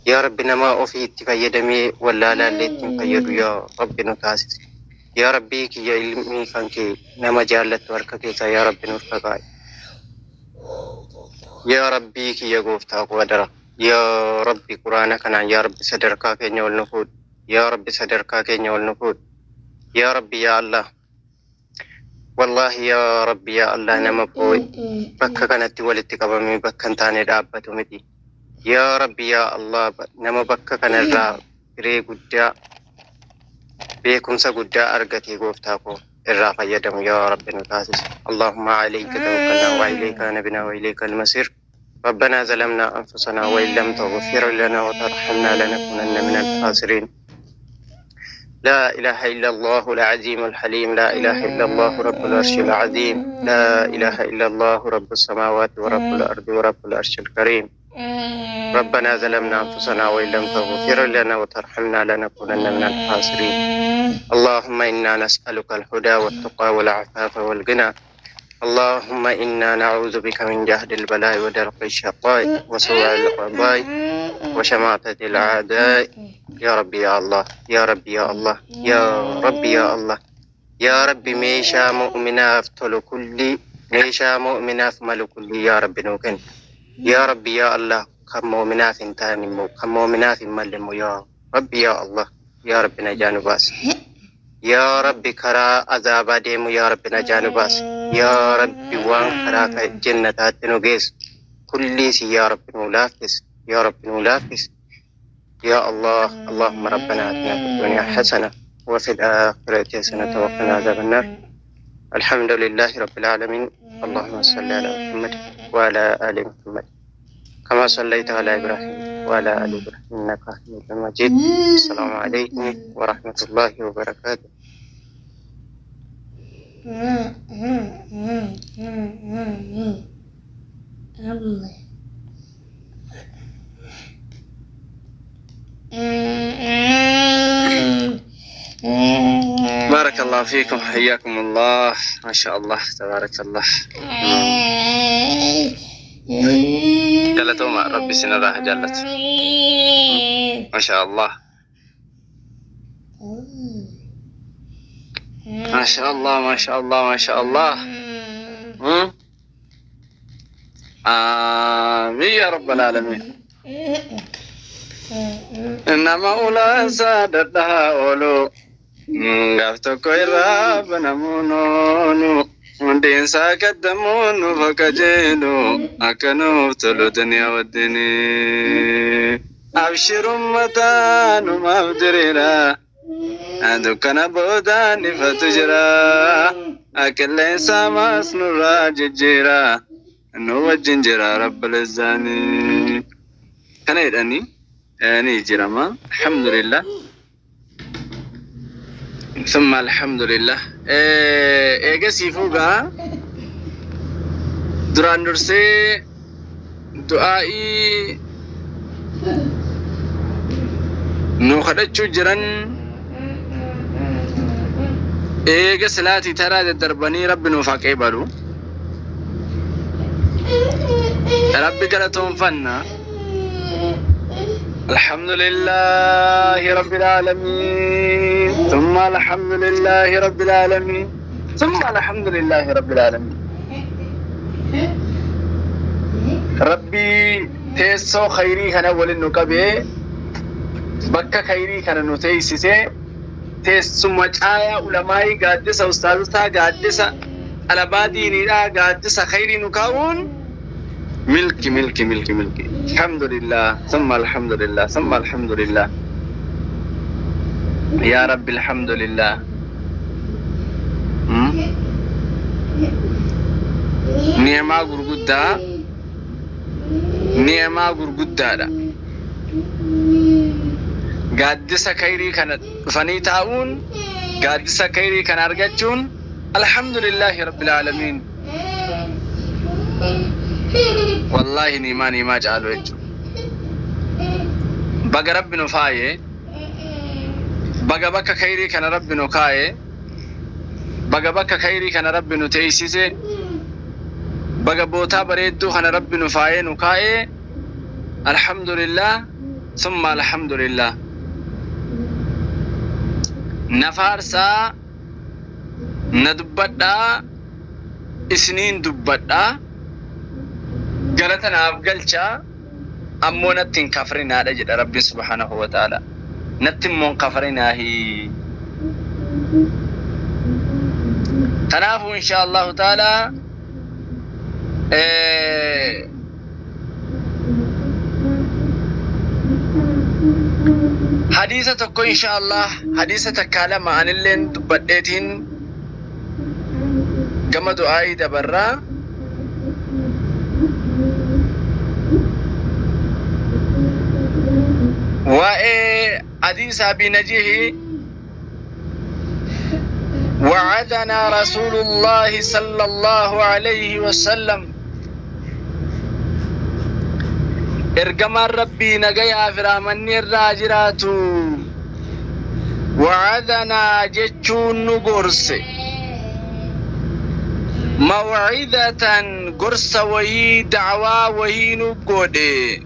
Yaa Rabbi, nama ofii itti fayyadamee wallaalaallee ittiin fayyadu yaa Rabbi nu taasisi. Yaa Rabbii kiyya, ilmii kan kee nama jaallattu harka keessaa yaa Rabbi nuuf kakaa'i. Yaa Rabbii kiyya, gooftaa koo, adara. Yaa Rabbi, Quraana kanaan yaa Rabbi sadarkaa keenya ol nu fuudhi. Yaa Rabbi, sadarkaa keenya ol nu fuudhi. Yaa Rabbi, yaa Allah. Wallaahi yaa Rabbi, yaa Allah, nama bakka kanatti walitti qabamee bakka hin taane dhaabbatu miti. Yaa Rabbi, yaa Allah, nama bakka kanarraa firee guddaa, beekumsa guddaa argatee gooftaa koo irraa fayyadamu yaa Rabbi nu taasisi. اللهم عليك توكلنا وإليك أنبنا وإليك المصير. ربنا ظلمنا أنفسنا وإن لم تغفر لنا وترحمنا لنكونن من الخاسرين. لا إله إلا الله العظيم الحليم. لا إله إلا الله رب العرش العظيم. لا إله إلا الله رب السماوات ورب الأرض ورب العرش الكريم. ربنا ظلمنا أنفسنا وإن لم تغفر لنا وترحمنا لنكونن من الخاسرين. اللهم إنا نسألك الهدى والتقى والعفاف والغنى. اللهم إنا نعوذ بك من جهد البلاء ودرك الشقاء وسوء القضاء وشماتة الأعداء. يا ربي يا الله، يا ربي يا الله، يا ربي يا الله، يا ربي، meeshaa mu'minaaf tolu kulli, meeshaa mu'minaaf malu kulli yaa Rabbi nuu kenni. Yaa Rabbi yaa Allah, kan mu'minaaf hin taane immoo, kan mu'minaaf hin malle immoo yaa Rabbi yaa Allah, yaa Rabbi najaa nu baasi. Yaa Rabbi, karaa azaabaa deemu yaa Rabbi najaa nu baasi. Yaa Rabbi, waan karaa jannataatti nu geessu kulliisi yaa Rabbi nuu laaffisi. Yaa Rabbi nuu laaffisi. يا الله، اللهم ربنا آتنا في الدنيا حسنة وفي الآخرة حسنة وقنا عذاب النار. الحمد لله رب العالمين. اللهم صل على محمد وعلى آل محمد كما صليت على إبراهيم وعلى آل إبراهيم إنك حميد مجيد. السلام عليكم ورحمة الله وبركاته. بارك الله فيكم، حياكم الله، ما شاء الله، تبارك الله. Galatooma, Rabbi isinirraa haa jaallatu. ما شاء الله، ما شاء الله، ما شاء الله، ما شاء الله. آمين يا رب العالمين. Nama ulaasaa dadhaa oolu, gaaf tokko irraa banamuun oolu, hundeensaa qaddamuun nuuf akka jeelu, akka nuuf tolu duniyaa wajjini. Abshir ummataa, numaaf diriira, dukkana boodaan ifatu jira, qilleensa maas nurraa jijjiira, nu wajjin jira rabbal izzaanii. Kana jedhanii ni jirama. Alhamdulillah. ثم الحمد لله. Eegasii fuugaa duraan dursee du'aa'ii nu kadhachuu jiran, eega silaatii taraa daddarbanii, Rabbi nuuf haa qeebalu. Rabbi galatoonfanna. الحمد لله رب العالمين، ثم الحمد لله رب العالمين، ثم الحمد لله رب العالمين. Rabbii teessoo khayrii kana waliin nu qabee, bakka khayrii kana nu teessisee, teessuma caayaa ulamaayii, gaaddisa ustaazotaa, gaaddisa xalabaa diiniidhaa, gaaddisa khayrii nu kaa'uun milki, milki, milki, milki. الحمد لله، ثم الحمد لله، ثم الحمد لله. يا رب الحمد لله. Ni'amaa gurguddaa, ni'amaa gurguddaadha. Gaaddisa khayrii kana dhufanii taa'uun, gaaddisa khayrii kana argachuun, الحمد لله رب العالمين. Wallaahi ni'imaa ni'imaa caalu jechuudha. Baga Rabbi nu faaye, baga bakka khayrii kana Rabbi nu kaaye, baga bakka khayrii kana Rabbi nu teessise, baga bootaa bareedduu kana Rabbi nu faayee nu kaa'e. Alhamdulillah. Summa alhamdulillah. Na faarsaa, na dubbadhaa, isiniin dubbadhaa, galata naaf galchaa, ammoo natti hin kafrinaadha jedha Rabbiin subhaanahu wa ta'ala. Natti immoo hin kafrinaahi. Kanaafuu insha Allahu ta'ala hadiisa tokko insha Allah, hadiisa takkaa lama anilleen dubbadheetiin gama du'aayii dabarraa. Waa'ee hadiisa Abi Najihi, وعدنا رسول الله صلى الله عليه وسلم, ergamaan Rabbii nagayaa fi rahmanni irraa jiraatu, وعدنا jechuun nu gorse, موعظة gorsa wayii, dacwaa wayii nu godhe,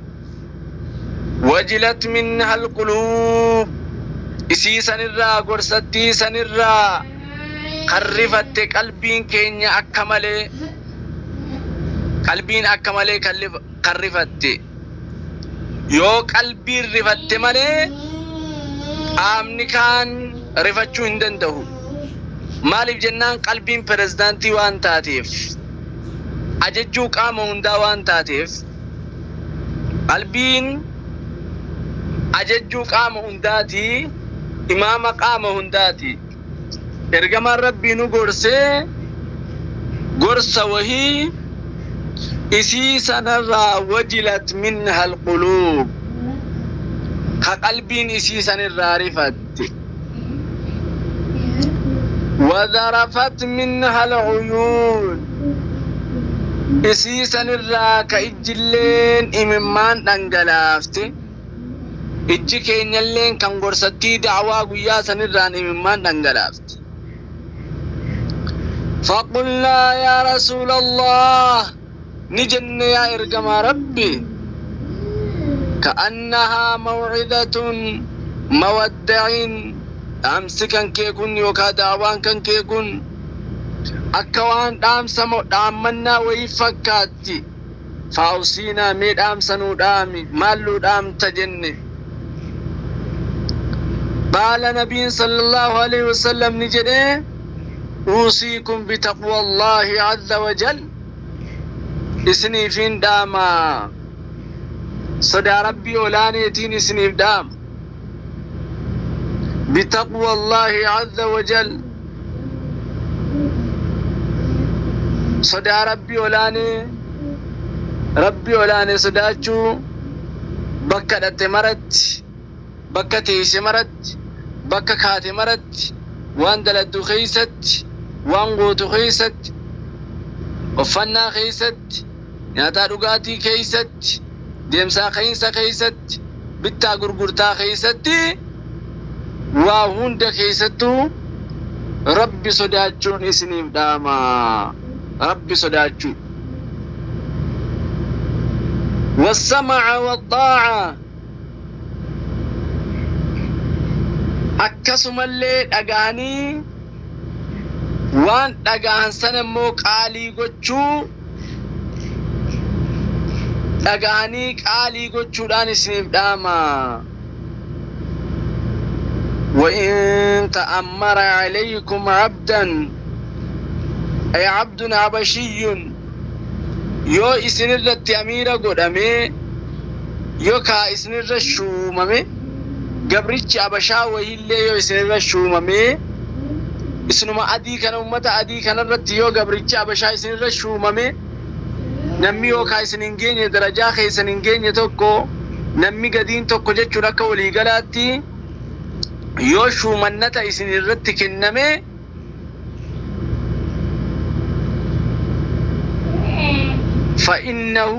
وجلت منها القلوب, isii sanirraa, gorsattii sanirraa kan rifatte qalbiin keenya akka malee, qalbiin akka malee kan rifatte. Yoo qalbiin rifatte malee qaamni kaan rifachuu hin danda'u. Maaliif jennaan, qalbiin pirezidaantii waan taateef, ajajjuu qaama hundaa waan taateef, qalbiin ajajjuu qaama hundaati, imaama qaama hundaati. Ergamaan Rabbii nu gorsee, gorsa wahii isii sanarraa وجلت منها القلوب, ka qalbiin isii sanirraa rifatte, وذرفت منها العيون, isii sanirraa ka ijjilleen imimmaan dhangalaafte, ijji keenyalleen kan gorsattii da'waa guyyaa sanirraan imimmaan dhangalaafte. فقلنا يا رسول الله, ni jenne, yaa ergamaa Rabbi, كأنها موعظة مودع, dhaamsi kan kee kun yookaa daawaan kan kee kun akka waan dhaamsa dhaammannaa wayii fakkaatti, فأوصنا, mee dhaamsa nuu dhaami, maalluu dhaamta jenne. قال, nabiin صلى الله عليه وسلم ni jedhe, أوصيكم بتقوى الله عز وجل, isiniifin dhaama, sodaa Rabbii olaaneetiin isiniif dhaama. بتقوى الله عز وجل, sodaa Rabbii olaanee, Rabbii olaanee sodaachuu, bakka dhatte maratti, bakka teesse maratti, bakka kaate maratti, waan daladdu keeysatti, waan gootu keeysatti, uffannaa keeysatti, nyaataa dhugaatii keeysatti, deemsaa keeysa keeysatti, bittaa gurgurtaa keeysatti, waa hunda keeysattuu Rabbi sodaachuun isiniif dhaama. Rabbi sodaachuu. والسمع والطاعة, akkasumallee dhagahanii waan dhagahan sana immoo qaalii gochuu, dhagahanii qaalii gochuudhaan isiniif dhaama. وإن تأمر عليكم عبدا, أي عبد حبشي, yoo isinirratti amiira godhame yookaa isinirra shuumame, gabrichi abashaa wahiillee yoo isinirra shuumame, isinuma adii kana, ummata adii kanarratti yoo gabrichi abashaa isinirra shuumame, namni yookaa isin hin geenye, darajaa keessan hin geenye tokko, namni gadiin tokko jechuun akka waliigalaatti yoo shuumannata isin irratti kenname, فإنه,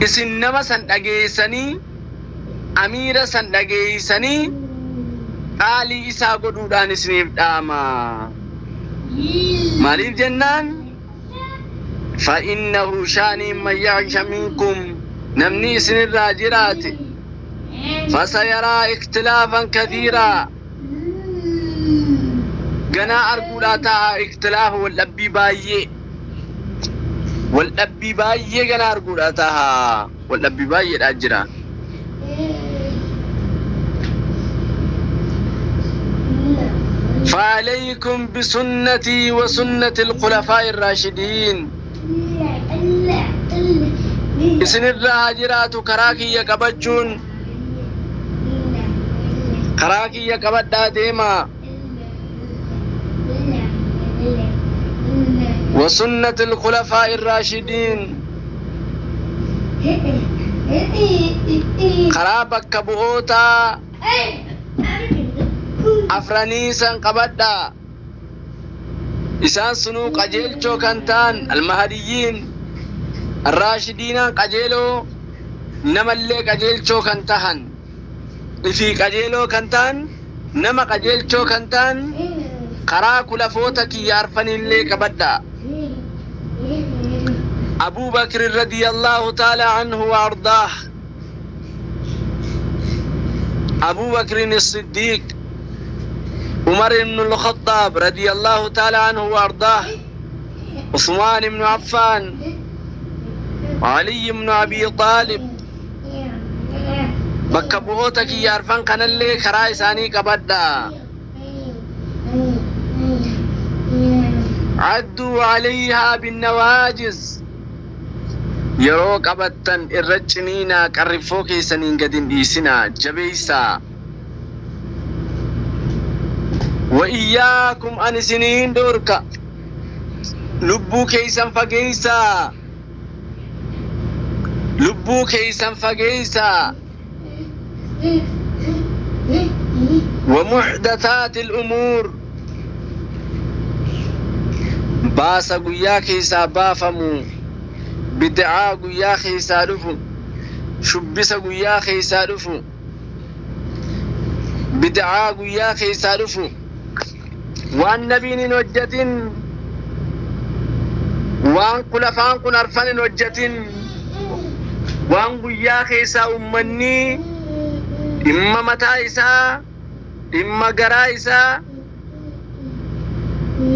isin nama san dhageessanii, amiira san dhageessanii qaalii isaa godhuudhaan isiniif dhaama. Maaliif jennaan, فإنه شاني من يعش منكم Namni isinirraa jiraate fasayaraa ikhtilaafan kathiiraa, ganaa arguudhaa ta'a ikhtilaafa, waldhabbii baay'ee, waldhabbii baay'ee ganaa arguudhaa ta'a, waldhabbii baay'eedhaa jira. فعليكم بسنتي وسنة الخلفاء الراشدين. Isinirra haa jiraatu karaa kiyya qabachuun, karaa kiyya qabadhaa deemaa. وسنة الخلفاء الراشدين, karaa bakka bu'ootaa afranii san qabadhaa. Isaan sunuu qajeelchoo kan ta'an, almahadiyyiin arraashidiinaan, qajeeloo namallee qajeelchoo kan tahan, ifii qajeeloo kan ta'an, nama qajeelchoo kan ta'an, karaa kulafoota kiyya arfanillee qabadhaa. أبو بكر رضي الله تعالى عنه وأرضاه، أبو بكر الصديق، عمر بن الخطاب رضي الله تعالى عنه وأرضاه، عثمان بن عفان، علي بن أبي طالب. Bakka bu'oota kiyya arfan kanallee karaa isaanii qabadhaa. عضوا عليها بالنواجذ, yeroo qabattan irra ciniinaa, qarriffoo keessaniin gad hin dhiisinaa, jabeeysaa. وإياكم, an isiniin dhorka, lubbuu keeysan fageeysaa, lubbuu keeysan fageeysaa. ومحدثات الأمور, baasa guyyaa keessaa baafamu, bid'aa guyyaa keessaa dhufu, shubbisa guyyaa keessaa dhufu, bid'aa guyyaa keessaa dhufu, waan nabiin hin hojjetin, waan kulafaan kun arfan hin hojjetin, waan guyyaa keessaa ummanni dhimma mataa isaa, dhimma garaa isaa,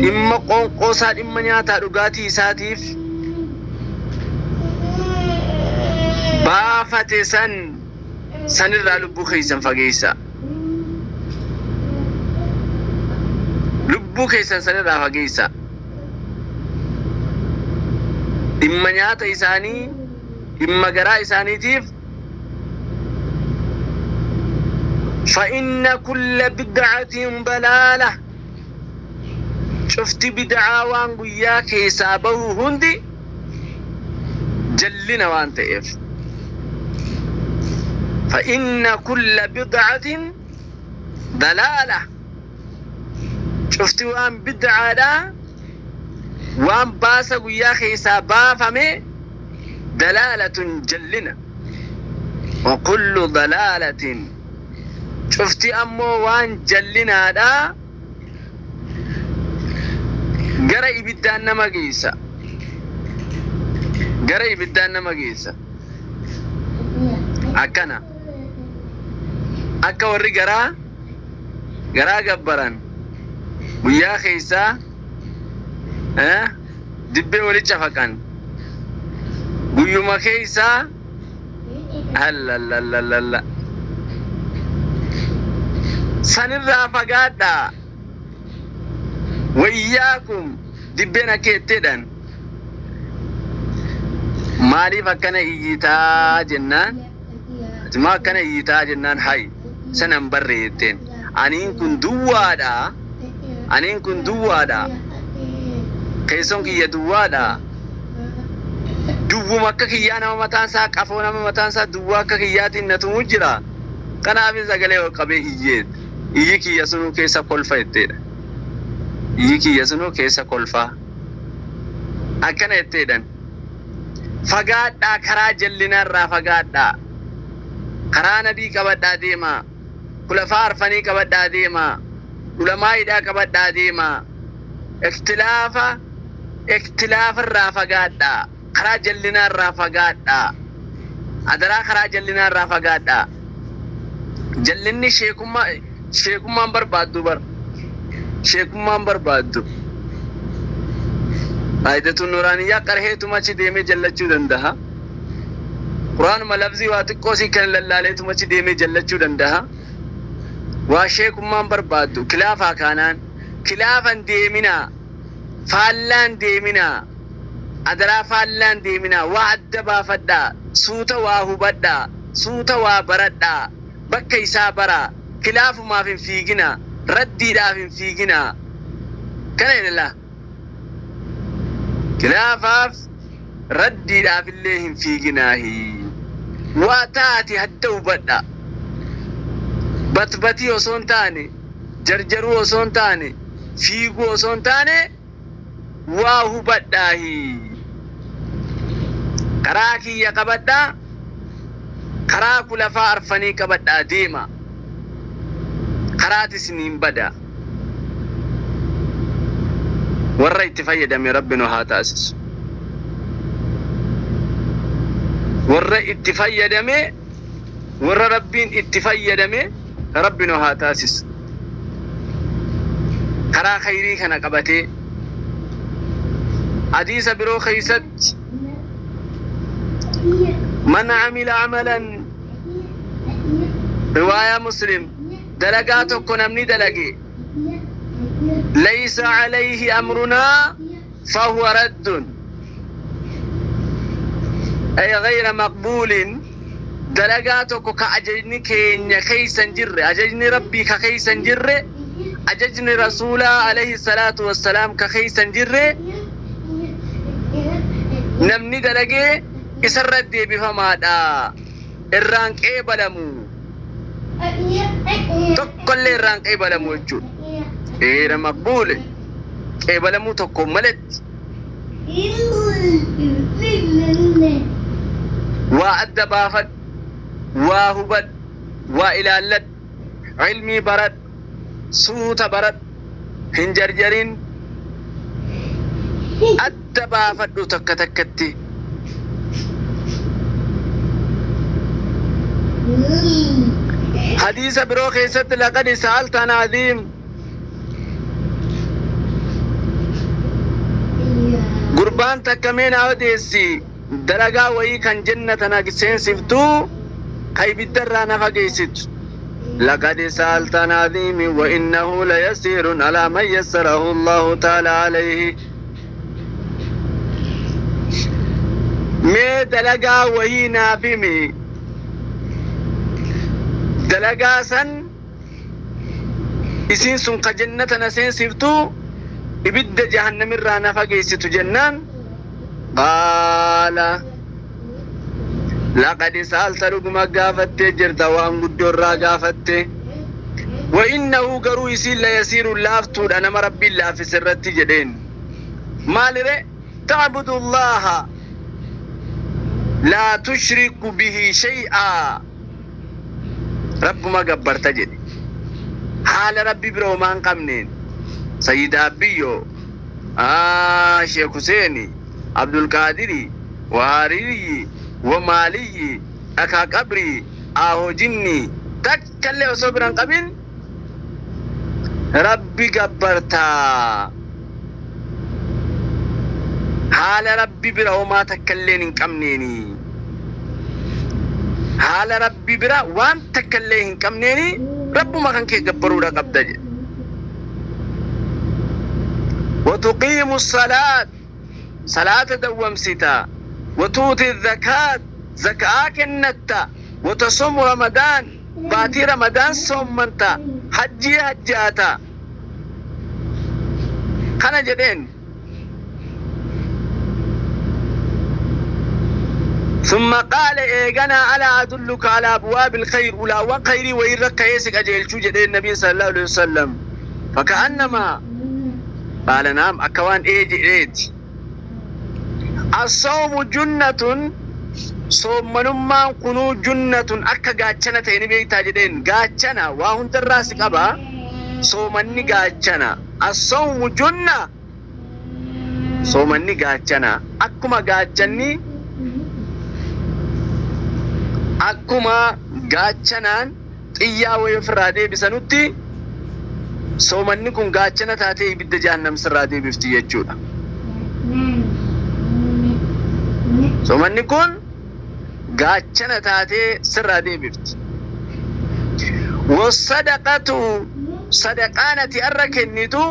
dhimma qoonqoo isaa, dhimma nyaataa dhugaatii isaatiif baafate san, sanirraa lubbuu keessan fageessa. Lubbuu keessan sanirraa fageessa. Dhimma nyaata isaanii, dhimma garaa isaaniitiif. فإن كل بدعة ضلالة, cufti bid'aa, waan guyyaa keessaa bahu hundi jallina waan ta'eef. فإن كل بدعة ضلالة, cufti waan bid'aadha, waan baasa guyyaa keessaa baafame, ضلالة jallina. وكل ضلالة, cufti ammoo waan jallinaadha gara ibiddaan nama geessa, gara ibiddaan nama geessa. Akkana akka warri garaa garaa gabbaran guyyaa keessaa dibbee wali cafaqan guyyuma keessaa allallallalalla sanirraa fagaadhaa. وإياكم, dibbeen akka jetteedhaan maaliif akkana iyyitaa jennaan, maa akkana iyyitaa jennaan, hay sanan barre jetteen, aniin kun duwwaadha, aniin kun duwwaadha, keessoon kiyya duwwaadha, duwwuma akka kiyyaa, nama mataan isaa qafoo, nama mataan isaa duwwaa akka kiyyaatiin na tumu jira, kanaafin sagalee ol qabee iyyeet, iyyi kiyya sunuu keessa kolfa jetteedha, iyyi kiyya sunuu keessa kolfaa akkana jetteedhan. Fagaadhaa, karaa jallinarraa fagaadhaa, karaa nabii qabadhaa deemaa, kulafaa arfanii qabadhaa deemaa, ulamaa'iidhaa qabadhaa deemaa, ikhtilaafa ikhtilaafarraa fagaadhaa, karaa jallinarraa fagaadhaa. Adaraa karaa jallinaa irraa fagaadhaa. Jallinni sheekummaa sheekummaan barbaaddu bar. Sheekummaan barbaaddu. Faayidatu nuraaniyyaa qarheetuma achi deemee jallachuu danda'a. Quraanuma lafzii waa xiqqoo sii kan lallaaleetuma achi deemee jallachuu danda'a. Waa sheekummaan barbaaddu kilaafaa kaanaan kilaafan deeminaa faallaan deeminaa adaraa faallaan deeminaa waa adda baafadhaa suuta waa hubadhaa suuta waa baradhaa bakka isaa baraa kilaafumaaf hin fiiginaa raddiidhaaf hin fiiginaa kana jedhala kilaafaaf raddiidhaaf illee hin fiiginaahi waa taati hadda hubadhaa batbatii osoo hin taane jarjaruu osoo hin taane fiiguu osoo hin taane waa hubadhaahi karaa kiyya qabadhaa karaa kulafaa arfanii qabadhaa deema karaatis niin bada warra itti fayyadame rabbi nu haa taasisu warra itti fayyadame warra rabbiin itti fayyadame rabbi nu haa taasisu karaa khayrii kana qabatee hadiisa biroo keeysatti man amila amalan riwaayaa Muslim dalagaa tokko namni dalage laysa alayhi amrunaa fahuwa raddun ay ghayra maqbuulin dalagaa tokko ka ajajni keenya keeysan jirre ajajni rabbii ka keeysan jirre ajajni rasuulaa alayhi salaatu wassalaam ka keeysan jirre namni dalagee isarra deebifamaadha irraan qeebalamu tokkollee irraan qeebalamu jechuudha gheera maqbuule qeebalamuu tokko maletti waa adda baafadhu waa hubadhu waa ilaalladhu ilmii baradhu suuta baradhu hin jarjarin adda baafadhu takka takkatti hadiisa biroo keessatti laqad sa'alta an aziim gurbaan takka mee naa odeessi dalagaa wayii kan jannata na seensiftuu ka ibiddarraa na fageessitu لقد سألت عن عظيم وإنه ليسير على من يسره الله تعالى عليه mee dalagaa wayii naaf himi dalagaa san isiin sun ka jannata na seensiftuu ibidda jahannamirraa na fageessitu jennaan qaala laqad sa'alta dhuguma gaafattee jirta waan guddoo irraa gaafatte wa innahu garuu isiin la yasiiru laaftuudha nama rabbiin laaffise irratti jedheen maalire ta'budu allaha laa tushriku bihi shay'aa rabbuma gabbarta jedhe haala rabbi bira homaa hin qabneen sayyida abbiyyoo sheek huseeni abdulqaadiri wahariyyi wamaaliyyi dhakaa qabrii aahoo jinni takkallee osoo bira hin qabin rabbi gabbartaa haala rabbi bira homaa takkalleen hin qabneeni haala rabbi bira waan takkallee hin qabneeni rabbuma kan kee gabbaruudha qabda jedhe وتقيم الصلاة صلاة دومستا وتؤتي الزكاة زكاة كنتا وتصوم رمضان باتي رمضان صومنتا حجي حجاتا kana jedheen ثم قال إيغنا ألا أدلك على أبواب الخير أولا خيري ويرك يسك أجيلشو جدين النبي صلى الله عليه وسلم فكأنما قال نعم أكوان إيجي إيج الصوم جنة soommanummaan kunuu junnatun akka gaachana ta'e ni beektaa jedheen gaachana waa hundarraa si qaba soomanni gaachana assawmu junna soomanni gaachana akkuma gaachanni Akkuma gaachanaan xiyyaa wayii ofirraa deebisanutti soomanni kun gaachana taatee ibidda jahannam sirraa deebifti jechuudha. Soomanni kun gaachana taatee sirraa deebifti. Wasadaqatu, sadaqaan ati arra kennitu,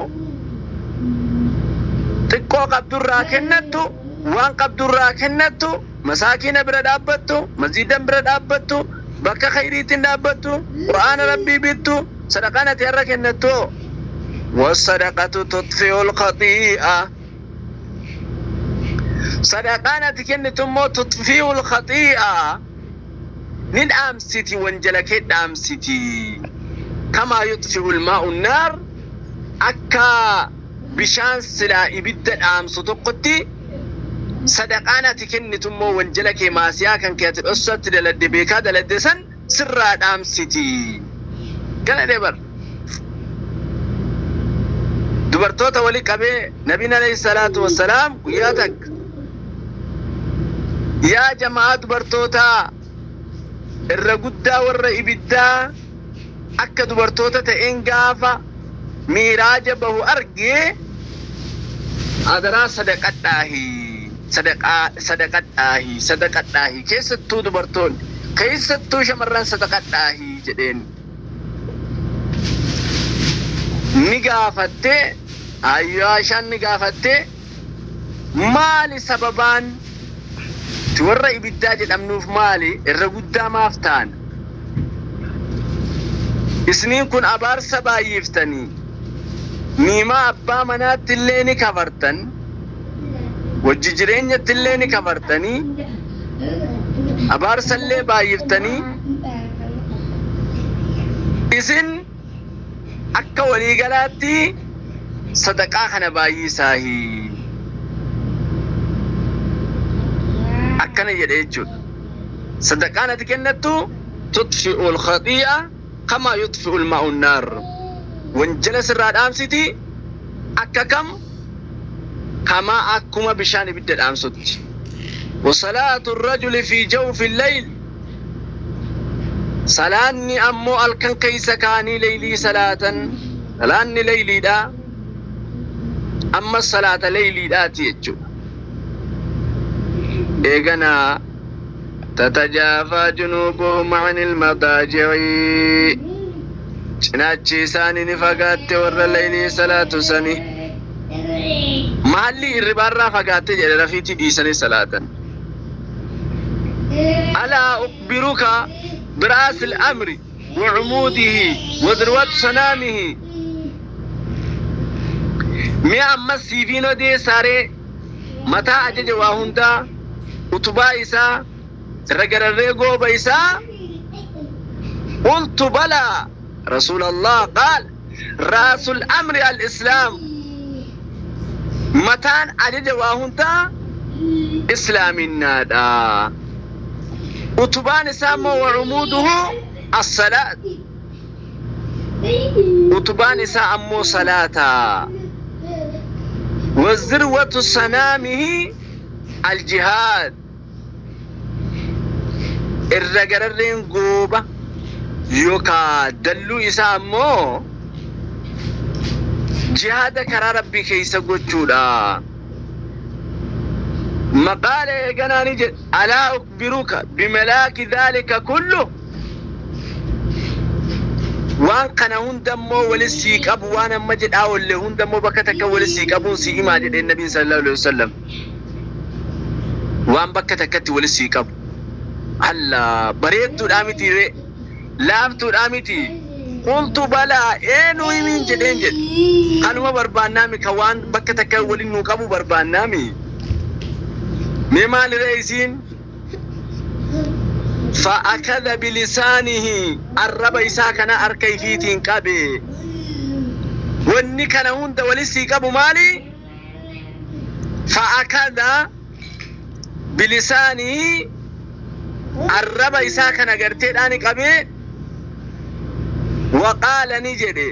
xiqqoo qabdurraa kennattu, waan qabdurraa kennattu, masaakiina bira dhaabbattu, masjiidan bira dhaabbattu, bakka khayriitiin dhaabbattu, qur'aana rabbii bittu, sadaqaan ati arra kennattu, wasadaqatu tutfi'ul khatii'a, sadaqaan ati kennitu immoo tutfi'ul khatii'a, ni dhaamsiti, wanjala kee dhaamsiti. Kamaa yutfi'ul maa'u naar, akka bishaan silaa ibidda dhaamsu tokkotti sadaqaan ati kennitu immoo wanjala kee, maasiyaa kan kee ati dhossatti daladde, beekaa daladde san sirraa dhaamsiti. Kana dhebar dubartoota wali qabee nabiin alayhi salaatu wassalaam guyyaa takka, yaa jamaa dubartootaa, irra guddaa warra ibiddaa akka dubartoota ta'een gaafa miiraaja bahu argee, adaraa sadaqadhaahi, sadaqaa sadaqadhaahi, sadaqadhaahi, keessattuu dubartoonni, keessattuu shamarran sadaqadhaahi jedheen. Ni gaafatte Ayyoo Aishaan, ni gaafatte, maali sababaan ti warra ibiddaa jedhamnuuf, maali irra guddaa maaf ta'an isniin kun? Abaarsa baay'iftanii, niimaa abbaa manaatti illee ni kafartan, wajji jireenyatti illee ni kafartanii, abaarsa illee baay'iftanii. Isin akka waliigalaatti sadaqaa kana baay'isaahi akkana jedhe jechuudha. Sadaqaan ati kennattu tutfi'u al-khatii'a kamaa yutfi'u al-maa'u an-naar, wanjala sirraa dhaamsiti akka kam kamaa akkuma bishaan ibidda dhaamsutti. Wa salaatu ar-rajuli fi jawfi al-layl, salaanni ammoo halkan keessa kaanii leeylii salaatan, salaanni leeyliidha, ammas salaata leeyliidhaati jechuudha. Eeganaa tatajaafaa junuubuhum anil madaaji'i, cinaachi isaanii ni fagaatte warra leeylii salaatu sani, mahalli irribaarraa fagaatte jedhe, rafiitii dhiisanii salaatan. Alaa ukbiruka biraasil amri wa cumuudihi wa dirwatu sanaamihi? Mi'a ammas siifiin odeessaaree mataa ajaja waa hundaa, utubaa isaa, irra gararree gooba isaa? Qultu balaa rasuul Allah. Qaal raasul amri al-islaam, mataan ajaja waa hundaa islaaminaadha, utubaan isaa immoo wa cumuuduhu as-salaat, utubaan isaa ammoo salaata, wa zirwatu sanaamihi al-jihaad, irra gararreen gooba yookaa dalluu isaa ammoo jihaada karaa rabbii keessa gochuudha. Maqaala eeganaa ni jedhe, alaa ukbiruka bimalaaki dhaalika kullu, waan kana hundammoo wali sii qabu, waan amma jedhaa oolle hundammoo bakka takka wali sii qabuun sii himaa jedheen nabiin sallallahu alaihi wasallam. Waan bakka takkatti wali sii qabu, alla bareedduudhaa miti ree, laaftuudhaa miti? Qultu balaa, eenuu himiin jedheen jedhe. Kanuma barbaannaami, ka waan bakka takka waliin nuu qabu barbaannaami. Mee maali ree isiin? Fa'akada bilisaanihi, arraba isaa kana harka ifiitiin qabe. Wanni kana hunda wali sii qabu maali? Fa'akada bilisaanihi, arraba isaa kana garteedhaani qabee, waqaala ni jedhe,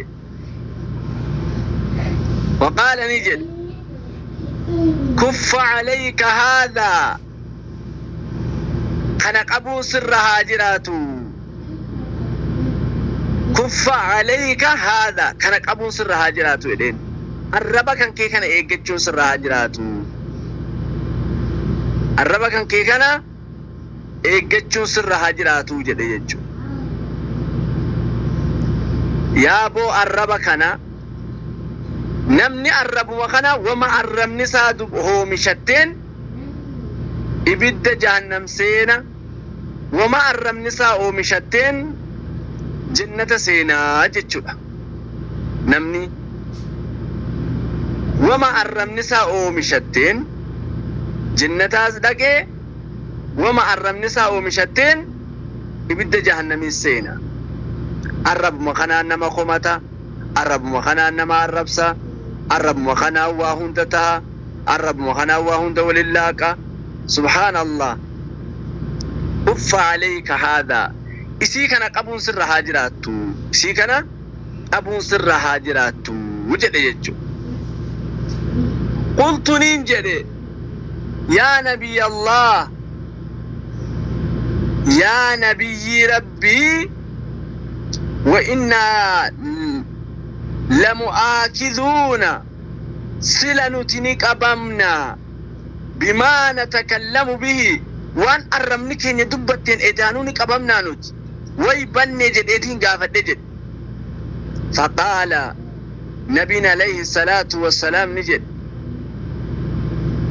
waqaala ni jedhe, kuffa alayka haadhaa. Kana qabuun sirra haa jiraatu. Kuffa alayka haadha, kana qabuun sirra haa jiraatu jedheen. Arraba kan kee kana eeggachuun sirra haa jiraatu. Arraba kan kee kana eeggachuun sirra haa jiraatu jedhe jechuudha. Yaaboo, arraba kana namni arrabuma kana wama arrabni isaa hoomishatteen ibidda jahannam seena, wama arrabni isaa oomishatteen jannata seenaa jechuudha. Namni wama arrabni isaa oomishatteen jannataas dhaqee, wama arrabni isaa oomishatteen ibidda jahannamiis seena. Arrabuma kanaan nama komata, arrabuma kanaan nama arrabsa, arrabuma kanaan waa hunda taha, arrabuma kanaan waa hunda walin laaqa. Subhaanallah. Uffa alayka haadha, isii kana qabuun sirra haa jiraattu, isii kana qabuun sirra haa jiraattu jedhe jechuudha. Qultu, niin jedhe, yaa nabiy Allah, yaa nabiyyii Rabbii, wa innaa lamu'aakizuuna, sila nuti ni qabamna, bimaa natakallamu bihi, waan arrabni keenya dubbatteen edaanuu ni qabamnaa nuti way banne jedheetiin gaafadhe jedhe. Faqaala, nabiin alayhi salaatu wassalaam ni jedhe,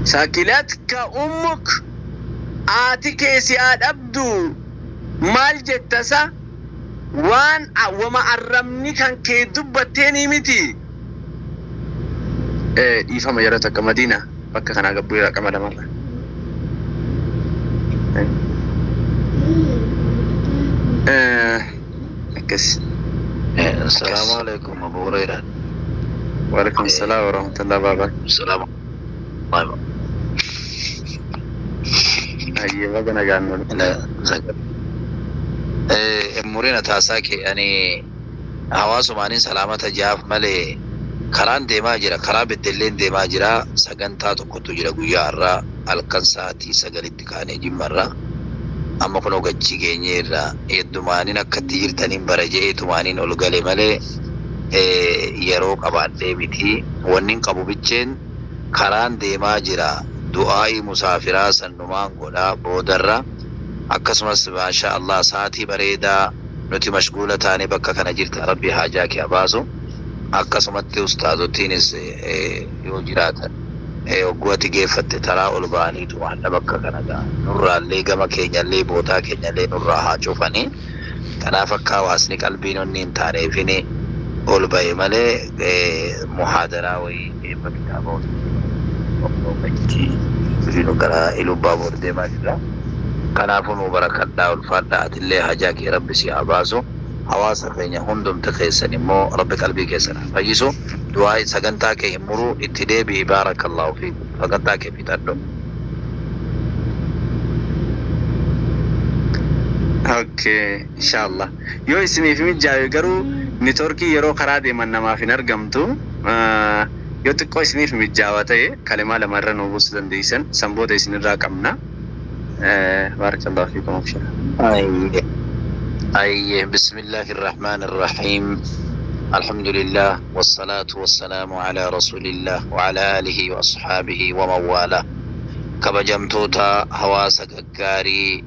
sakilatka ummuk, aati kee si haa dhabdu, maal jettasa? Waan wama arrabni kan kee dubbatteenii miti. Dhiifama, yeroo takka Madiina bakka kanaa gabbuu qama lamarra. Akkas. Assalamu alaikum, Abu Hurairah. Waalaikum salaam wa rahmatullahi wa barakatuh. Assalamu alaikum. Ayyee, baga nagaan nu dhufte. Murina taasaa kee ani hawaasumaanin salaamata jaaf malee karaan deemaa jira. Karaa beddelleen deemaa jira. Sagantaa tokkotu jira guyyaa har'aa, halkan sa'aatii 9tti kaanee Jimmarraa. Amma kunoo gachii geenyeerra. Heddumaanin akkatti jirtaniin bara je'eetumaaniin ol gale malee yeroo qabaadhee miti. Wanni hin qabu bicheen karaan deemaa jira. Du'aa'ii musaafiraa sannumaan godhaa boodarra. Akkasumas maasha Allah, sa'aatii bareedaa nuti mashguula taanee bakka kana jirta. Rabbi haajaa kee haa baasu. Akkasumatti ustaazottiinis yoo jiraatan, hogguu ati geeffatte taraa ol ba'aniitu hadha bakka kana ga'a. Nurraallee gama keenyallee bootaa keenyallee nurraa haa cufanii. Kanaaf akka hawaasni qalbiin onni hin taaneefini ol ba'e malee muhaadaraa wayii eebba kitaaba nu gara Ilubbaa deemaa jirra. Kanaafuu nu barakadhaa, ulfaadhaa, atillee hajaa kee Rabbi si haa baasu. Hawaasa keenya hundumti keessan immoo Rabbi qalbii keessan haa fayyisu. Du'aa sagantaa kee hin muruu, itti deebi'i. Baarakallahu fiikum. Sagantaa kee fixadhu. Okay, inshallah. Yoo isiniif mijaawe garuu networkii yeroo karaa deeman namaaf hin argamtu. Yoo xiqqoo isiniif mijaawa ta'e kalimaa lama irra nuu buusuu dandeessan, san booda isinirraa qabna. Baarakallahu fiikum, abshira. Ayye. Ayye. بسم الله الرحمن الرحيم. الحمد لله والصلاة والسلام على رسول الله وعلى آله وأصحابه ومن والاه. Kabajamtoota hawaasa gaggaarii,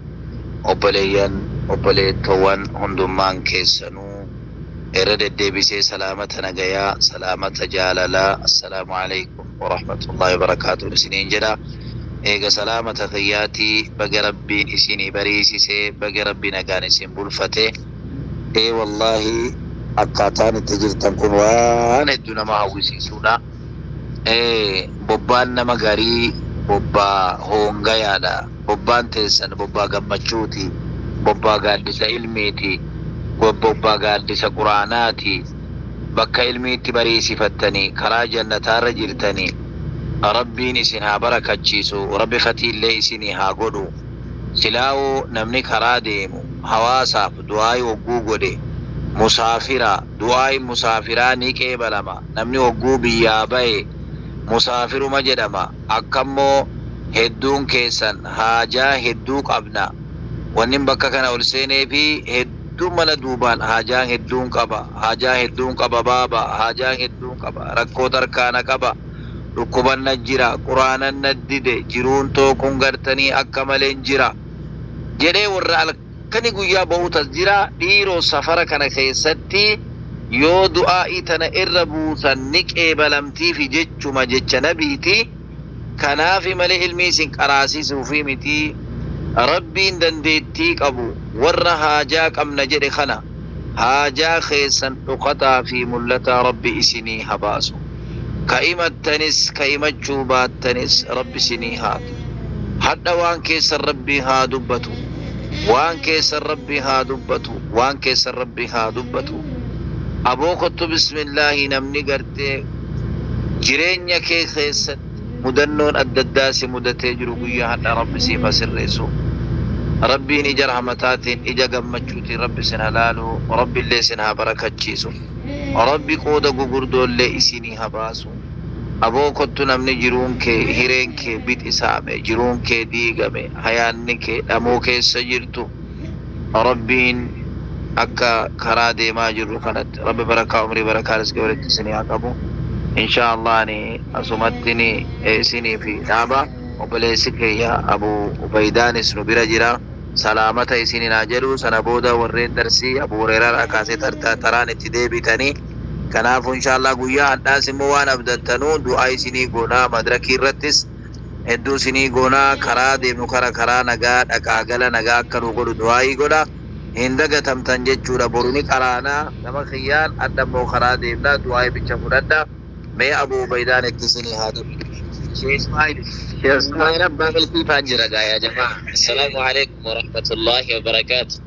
obboleeyyan, obboleettowwan, hundummaan keessanuu irra deddeebisee salaamata nagayaa, salaamata jaalalaa, assalaamu alaikum warahmatullahi wabarakaatuh isiniin jedha. Eega salaamata kiyyaatii, baga Rabbiin isinii bariisisee, baga Rabbi nagaan isin bulfate. Ee wallaahi, akkaataan itti jirtan kun waan hedduu nama hawwisiisuudha. Ee, bobbaan nama garii bobbaa hoongayaadha. Bobbaan teessan bobbaa gammachuuti, bobbaa gaaddisa ilmiiti, bobbaa gaaddisa Quraanaati. Bakka ilmiitti bariisifattanii karaa jannataarra jirtanii, Rabbiin isin haa barakachiisu, Rabbi fatiillee isinii haa godhu. Silaawoo namni karaa deemu hawaasaaf du'aayi hogguu godhe, musaafira, du'aayi musaafiraa ni qeebalama. Namni hogguu biyyaa bahe musaafiruma jedhama. Akkammoo hedduun keessan haajaa hedduu qabna. Wannin bakka kana ol seenee fi hedduu mala duubaan haajaan hedduun qaba, haajaa hedduun qaba baaba, haajaan hedduun qaba, rakkoo tarkaana qaba, dhukkuban na jira, quraanan na dide, jiruun tookun gartanii akka maleen jira jedhee warra halkani guyyaa ba'uutas jira. Dhiiroo safara kana keessatti yoo du'aa'ii tana irra buusan ni qeebalamtiifi jechuma jecha nabiiti. Kanaafi malee ilmii isin qaraasisuufi miti. Rabbiin dandeettii qabu warra haajaa qabna jedhe kana haajaa keessan dhokataa fi mul'ataa Rabbi isinii haa baasu. Ka himattanis ka himachuu baattanis Rabbi isinii haatu. Hadha waan keessan Rabbi haa dubbatu. Waan keessan Rabbi haa dubbatu. Waan keessan Rabbi haa dubbatu. Aboo kottu bismillaahi, namni gartee jireenya kee keessatti mudannoon adda addaa si mudatee jiru guyyaa hadha Rabbi siif haa sirreessu. Rabbiin ija rahmataatiin, ija gammachuutiin Rabbi sin haa laalu, Rabbi illee sin haa barakachiisu. Rabbi qooda gugurdoollee isinii haa baasu. Aboo kottu, namni jiruun kee, hireen kee bixisaame, jiruun kee diigame, hayaanni kee dhamoo keessa jirtu, Rabbiin akka karaa deemaa jirru kanatti Rabbi barakaa umrii, barakaa rizqii walitti isinii haa qabu. Insha Allah ani asumatti ni isinii fi dhaaba. Obboleessi keeyya Abu Ubaydaanis nu bira jira. Salaamata isinin haa jedhu. Sana booda warreen darsii Abu Hureyraadhaa kaasee taraan itti deebitanii. Kanaafuu insha Allah guyyaa hadhaas immoo waan abdattanuu du'aa isinii goonaa, madrakii irrattis hedduu isinii goonaa. Karaa deemnu karaa nagaa dhaqaa gala nagaa akka nu godhu du'aayii godha. Hin dagatamtan jechuudha. Boru ni qaraanaa gama kiyyaan, adda immoo karaa deemnaa, du'aayii bicha fudhadha. Mee Abu Ubaydaan itti isinii haa dabalu. Sheikh Ismail, Sheikh Ismail abbaa milkii faan jira gaa yaa jamaa. Assalaamu alaikum warahmatullahi wabarakaatu.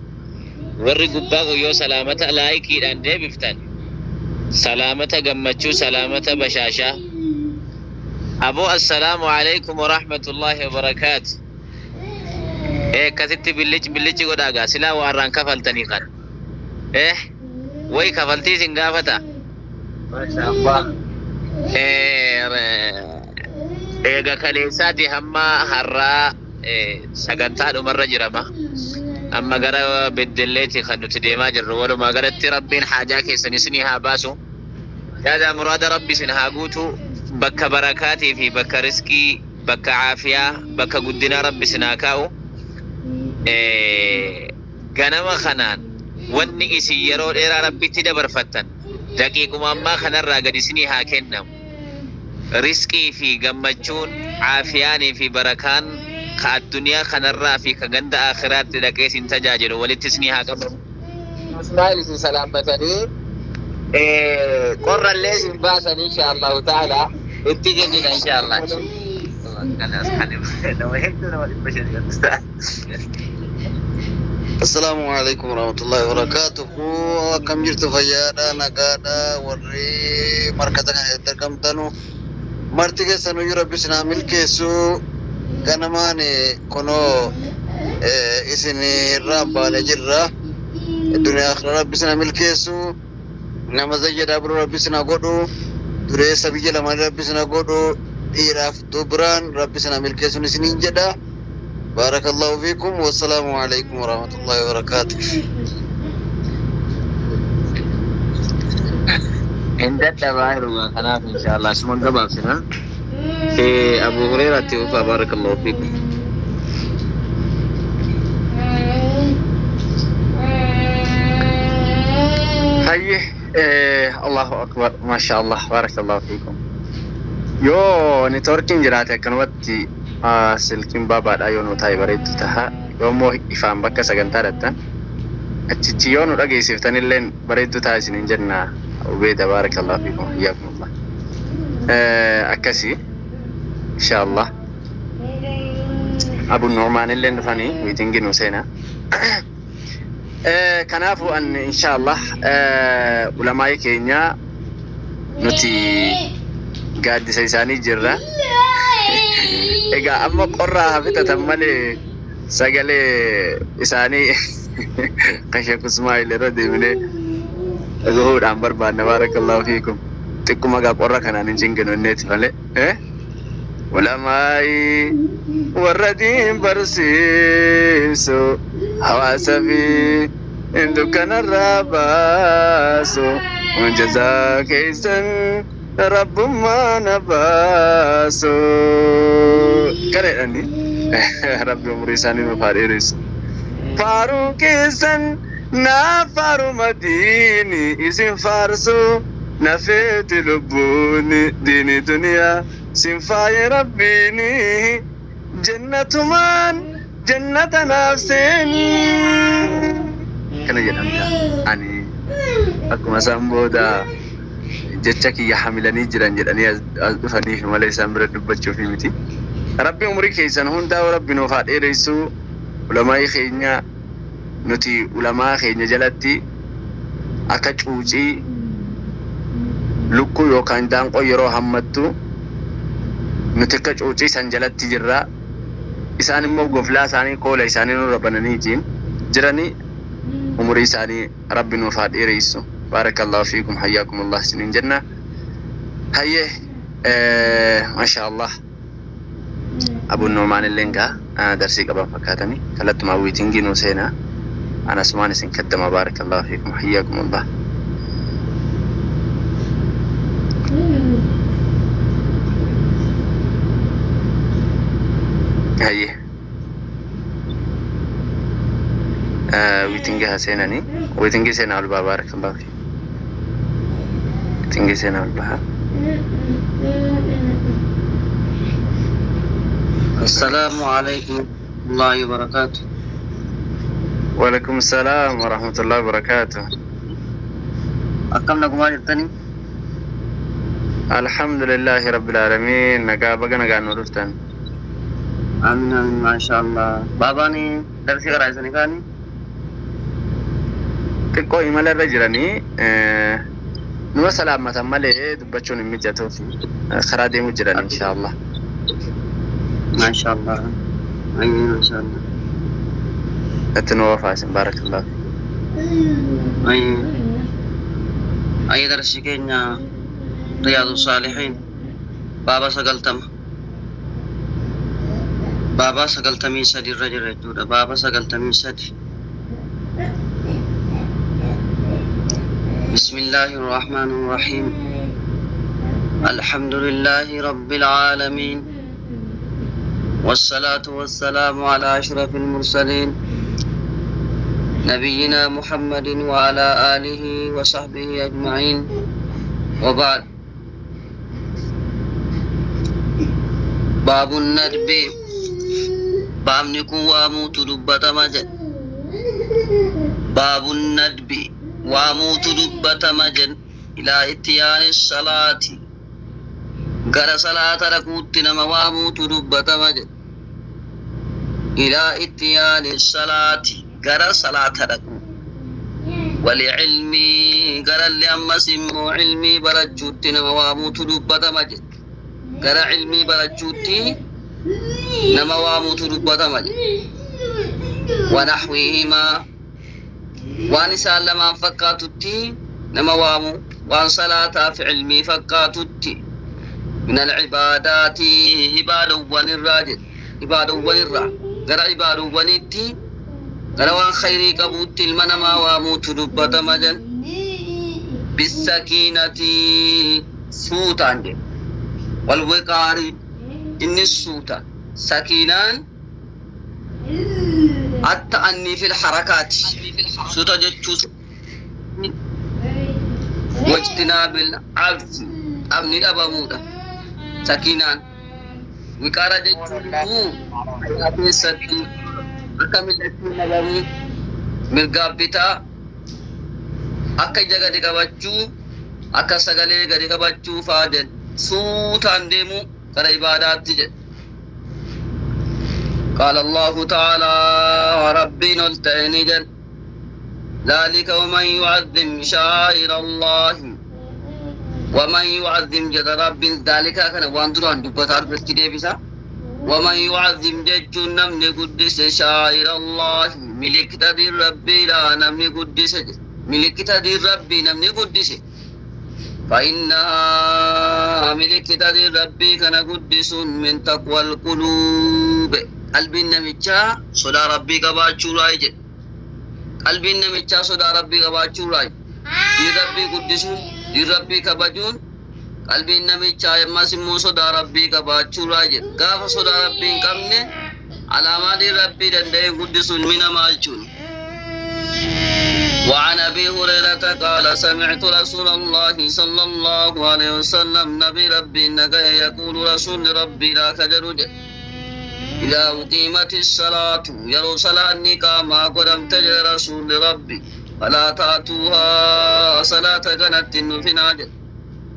Warri gubbaa guyyoo salaamata laayikiidhaan deebiftan. Salaamata gammachuu, salaamata bashaashaa. Aboo, assalaamu alaikum warahmatullahi wabarakaatu. Akkasitti billichi billichi godhaa gaa, silaa waarraan kafaltanii kana. Wayi kafaltii isin gaafata. Masha Allah. Eega kaleessaati hamma har'aa sagantaa dhumarra jirama. Amma gara Beddelleeti kan nuti deemaa jirru. Walumaa galatti Rabbiin haajaa keessan isinii haa baasu. Yaada muraada Rabbi isin haa guutu. Bakka barakaatii fi bakka riskii, bakka caafiyaa, bakka guddinaa Rabbi isin haa kaa'u. Ganama kanaan wanni isin yeroo dheeraa Rabbitti dabarfattan daqiiquma ammaa kanarraa gad isinii haa kennamu. Riskii fi gammachuun, caafiyaanii fi barakaan ka addunyaa kanarraa fi ka ganda akhiraatti dhaqee isin tajaajilu walitti isinii haa qabamu. Ismaa'il isin salaammatanii qorrallee isin baasan insha Allahu ta'ala itti jennina insha Allah. Nama hedduu, nama 500. Assalaamu alaikum warahmatullahi wabarakatuh. Akkam jirtu? Fayyaadha, nagaadha? Warri markata kana irratti argamtanu marti keessanuyyuu Rabbi isin haa milkeessu. Ganamaan kunoo isin irraa baanee jirra. Duniyaa akhira Rabbi isin haa milkeessu. Nama zayyadaa biroo Rabbi isin haa godhu. Dureessa biyya lamaanii Rabbi isin haa godhu. Dhiiraaf dubraan Rabbi isin haa milkeessuun isiniin jedha. Baarakallahu fiikum, wassalaamu alaikum warahmatullahi wabarakatuh. Hin dadhabaa yeruma kanaaf insha Allah suma gabaabsina. Abu Hurairaatti ufa, barakallahu fiikum. Hayye, Allahu akbar, masha Allah, barakallahu fiikum. Yoo networkiin jiraate akkanumatti silkiin baabaadha yoo nu taa'e bareeddu taha. Yoo immoo ifaan bakka sagantaa dhattan achichi yoo nu dhageessiftan illeen bareeddu ta'a isiniin jenna. Ubeeda, barakallahu fiikum, hayyakumullah. Akkasii insha Allah. Abu Nu'maan illeen dhufanii miitingii nu seenaa. Kanaafuu an insha Allah ulamaa'ii keenya nuti gaaddisa isaanii jirra. Egaa amma qorraa haa fixatan malee sagalee isaanii kan Sheekh Ismaa'il irra deebinee dhagahuudhaan barbaanna, baarakallahu fiikum. Xiqquma egaa qorra kanaan hin cinginu inneeti malee. Ulamaa'ii warra diin barsiisu. Hawaasa fi dukkanarraa baasu jazaa keessan rabbummaa na baasu. Kana jedhani rabbi umurii isaanii nuuf haa dheeressu. Faaruu keessan naaf faaruma diini isin faarsu nafeeti lubbuuni diini duniyaa sin faaye rabbiini jannatumaan jannata naaf seeni. Kana jedhamta ani akkuma isaan booda jecha kiyya hamilanii jiran jedhanii as dhufaniif malee isaan bira dubbachuuf miti. Rabbi umurii keessan hundaa rabbi nuuf haa dheeressu. Ulamaa'ii keenya nuti ulamaa keenya jalatti akka cuucii lukkuu yookaan daanqoo yeroo hammattu nuti akka cuucii san jalatti jirra. Isaan immoo goflaa isaanii koola isaanii nurra bananiitiin jiranii umurii isaanii rabbi nuuf haa dheeressu. Baarakallahu fiikum hayyaakumullah isiniin jenna. Hayyee, masha Allah. Abuun Noomaan illee gaa darsii qaban fakkaatanii kallattumaa waitingii nuu seenaa. Anasumaan isin kaddama. Baarakallahu fiikum hayyaakumullah. Hayyee. Waitingii haa seenanii. Waitingii seenaa ol ba'a. Baarakallahu fiikum. Waitingii seenaa ol ba'a. السلام عليكم ورحمة الله وبركاته. وعليكم السلام ورحمة الله وبركاته. Akkam nagumaa jirtanii? الحمد لله رب العالمين. Nagaa, baga nagaan nu dhuftan. Amiin amiin, maasha Allah. Baabaan darsii karaa isanii kaanii? Xiqqoo imala irra jiranii numa salaammatan malee dubbachuun hin mijatuuf karaa deemu jiran insha Allah. Maasha Allah. Amiin, maasha Allah. Itti nu wafaasin. Baarakallahu. Ayyi. Ayyi, darsii keenya Riyaadu Saalihiin baaba 90. Baaba 93 irra jira jechuudha. Baaba 93. بسم الله الرحمن الرحيم. الحمد لله رب العالمين، والصلاة والسلام على أشرف المرسلين نبينا محمد وعلى آله وصحبه أجمعين، وبعد. باب الندب. Baabni kun waamuutu dubbatama jedhe. باب الندب waamuutu dubbatama jedhe. إلى إتيان الصلاة gara salaata dhaquutti nama waamuutu dubbatama jedhe. إلى إتيان الصلاة gara salaata dhaqu. والعلم garallee ammas immoo ilmii barachuutti nama waamuutu dubbatama jedhe. Gara ilmii barachuutti nama waamuutu dubbatama jedhe. ونحوهما waan isaan lamaan fakkaatutti nama waamu, waan salaataaf ilmii fakkaatutti. من العبادات ibaadowwan irraa jedhe. Ibaadowwan irraa gara ibaadowwanitti, gara waan khayrii qabuutti ilma namaa waamuutu dubbatama jedhe. بالسكينة suutaan jedhe. والوقار innis suutaan. Sakiinaan التأني في الحركات suuta jechuu. واجتناب العجز dhabni dhabamuudha sakiinaan. Wiqaara jechuun keessatti akka mil'achuu dhabamuu, mirgaaf bitaa akka ija gadi qabachuu, akka sagalee gadi qabachuu faa jedhe. Suutaan deemuu gara ibaadaatti jedhe. قال الله تعالى ربنا التأني جل ذلك ومن يعظم شعائر الله. ومن يعظم جل رب ذلك كان وان دران دبتا ربتي ديبسا. ومن يعظم جج نمني قدس شعائر الله ملكتا دي ربي لا نمني قدس ملكتا دي ربي نمني قدس فإنها ملكتا دي ربي كان قدس من تقوى القلوب. قلبي نمچا صدا ربي قباچو راي. Qalbiin namichaa sodaa Rabbii qabaachuurraa, diin Rabbii guddisuun, diin Rabbii kabajuun, qalbiin namichaa ammas immoo sodaa Rabbii qabaachuurraa jedha. Gaafa sodaa Rabbii hin qabne, alaamaa diin Rabbii danda'ee guddisuun ilmi namaa jechuun. وعن أبي هريرة قال: سمعت رسول الله صلى الله عليه وسلم، نبي ربي نجا يقول، رسول ربي لا كجرج: إذا أقيمت الصلاة، يرو صلاة نقاما قدم تجر رسول ربي، فلا تأتوها، صلاة كانت النفنا،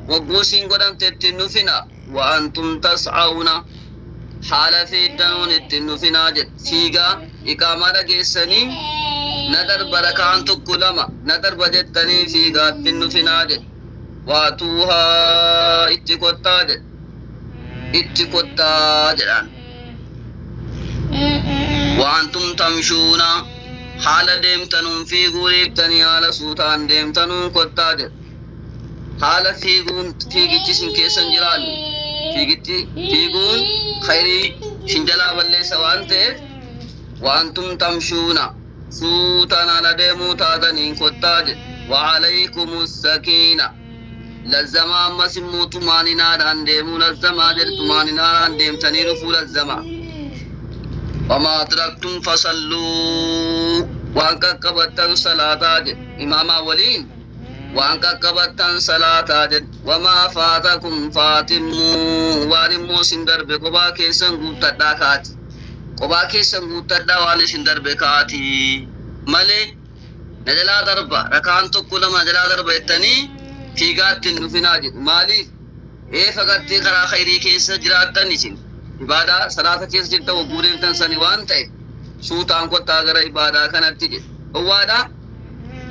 وقوسين قدم النفنا، وأنتم تسعون، حال في الدنون النفنا. فيغا إقامة جيسني na darba, rakaan tokko lama na darba jettanii fiigaatti nufinaa jedhe. وأتوها, itti kottaa jedhe, itti kottaa jedhaan. وأنتم تمشون, haala deemtanuun, fiiguu dhiiftanii haala suutaan deemtanuun kottaa jedhe. Haala fiiguun, fiigichi isin keessan jiraanne, fiigichi fiiguun khayrii isin jalaa balleessa waan ta'eef, وأنتم تمشون, suutaan haala deemuu taataniin kottaa jedhe. وعليكم السكينة, lazzamaa. Ammas immoo tumaaninaadhaan deemuu lazzamaa jedhe. Tumaaninaadhaan deemtanii dhufuu lazzamaa. وما أدركتم فصلوا, waan qaqqabattan salaataa jedhe. Imaamaa waliin waan qaqqabattan salaataa jedhe. وما فاتكم فأتموا, waan immoo isin darbe kophaa keessan guuttadhaa kaati, kophaa keessan guuttadhaa waan isin darbe kaati malee, na jalaa darba, rakaan tokko lama na jalaa darba jettanii fiigaatti hin dhufinaa jedhu. Maaliif? Eefa gartee karaa khayrii keessa jiraattan, isin ibaadaa salaata keessa jirtan, wagguu deemtan sani waan ta'e, suutaan kottaa gara ibaadaa kanatti jedhe. Owwaadha,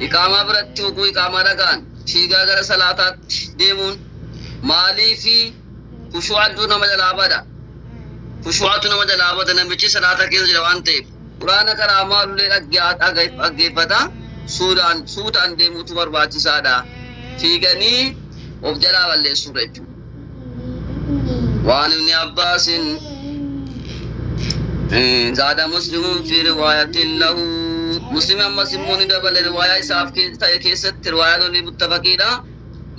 iqaamaa biratti hogguu iqaamaa dhagaan fiigaa gara salaataatti deemuun maaliifi? Kushu'atu nama jalaa bada, kushu'atu nama jalaa bada. Namichi salaata keessa jira waan ta'eef, quraana karaa maalullee dhaggeeffata. Suutaan suutaan deemuutu barbaachisaadha, fiiganii of jalaa balleessuudha jechuudha. وعن ابن عباس، زاد مسلم في رواية له، مسلم أما سموني دبل رواية إساف كيست، رواية متفقين.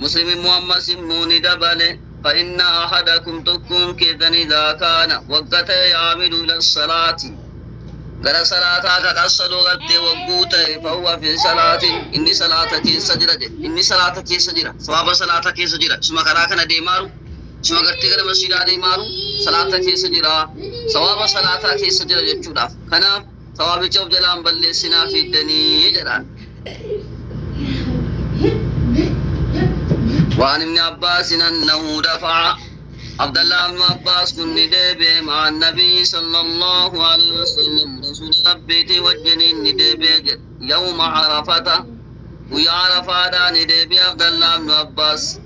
مسلم محمد سموني دبل: فإن أحدكم, تكون كذا، إذا كان وقت يعمل إلى الصلاة, gara salaataa ka qassadoo gartee wagguu ta'e, فهو في صلاة, inni salaata keessa jira jedhe. Inni salaata keessa jira, sawaaba salaata keessa jira. Suma karaa kana deemaaru, suma gartee gara masjiidaa deemaaru, salaata keessa jira, sawaaba salaataa keessa jira jechuudhaaf. Kanaaf sawaabicha of jalaan balleessinaa fiiddanii jedhaan. وعن ابن عباس أنه دفع، عبد الله بن عباس كن ديبي، مع النبي صلى الله عليه وسلم، رسول ربي وجن ديبي، يوم عرفة, ويا عرفة ديبي عبد الله بن عباس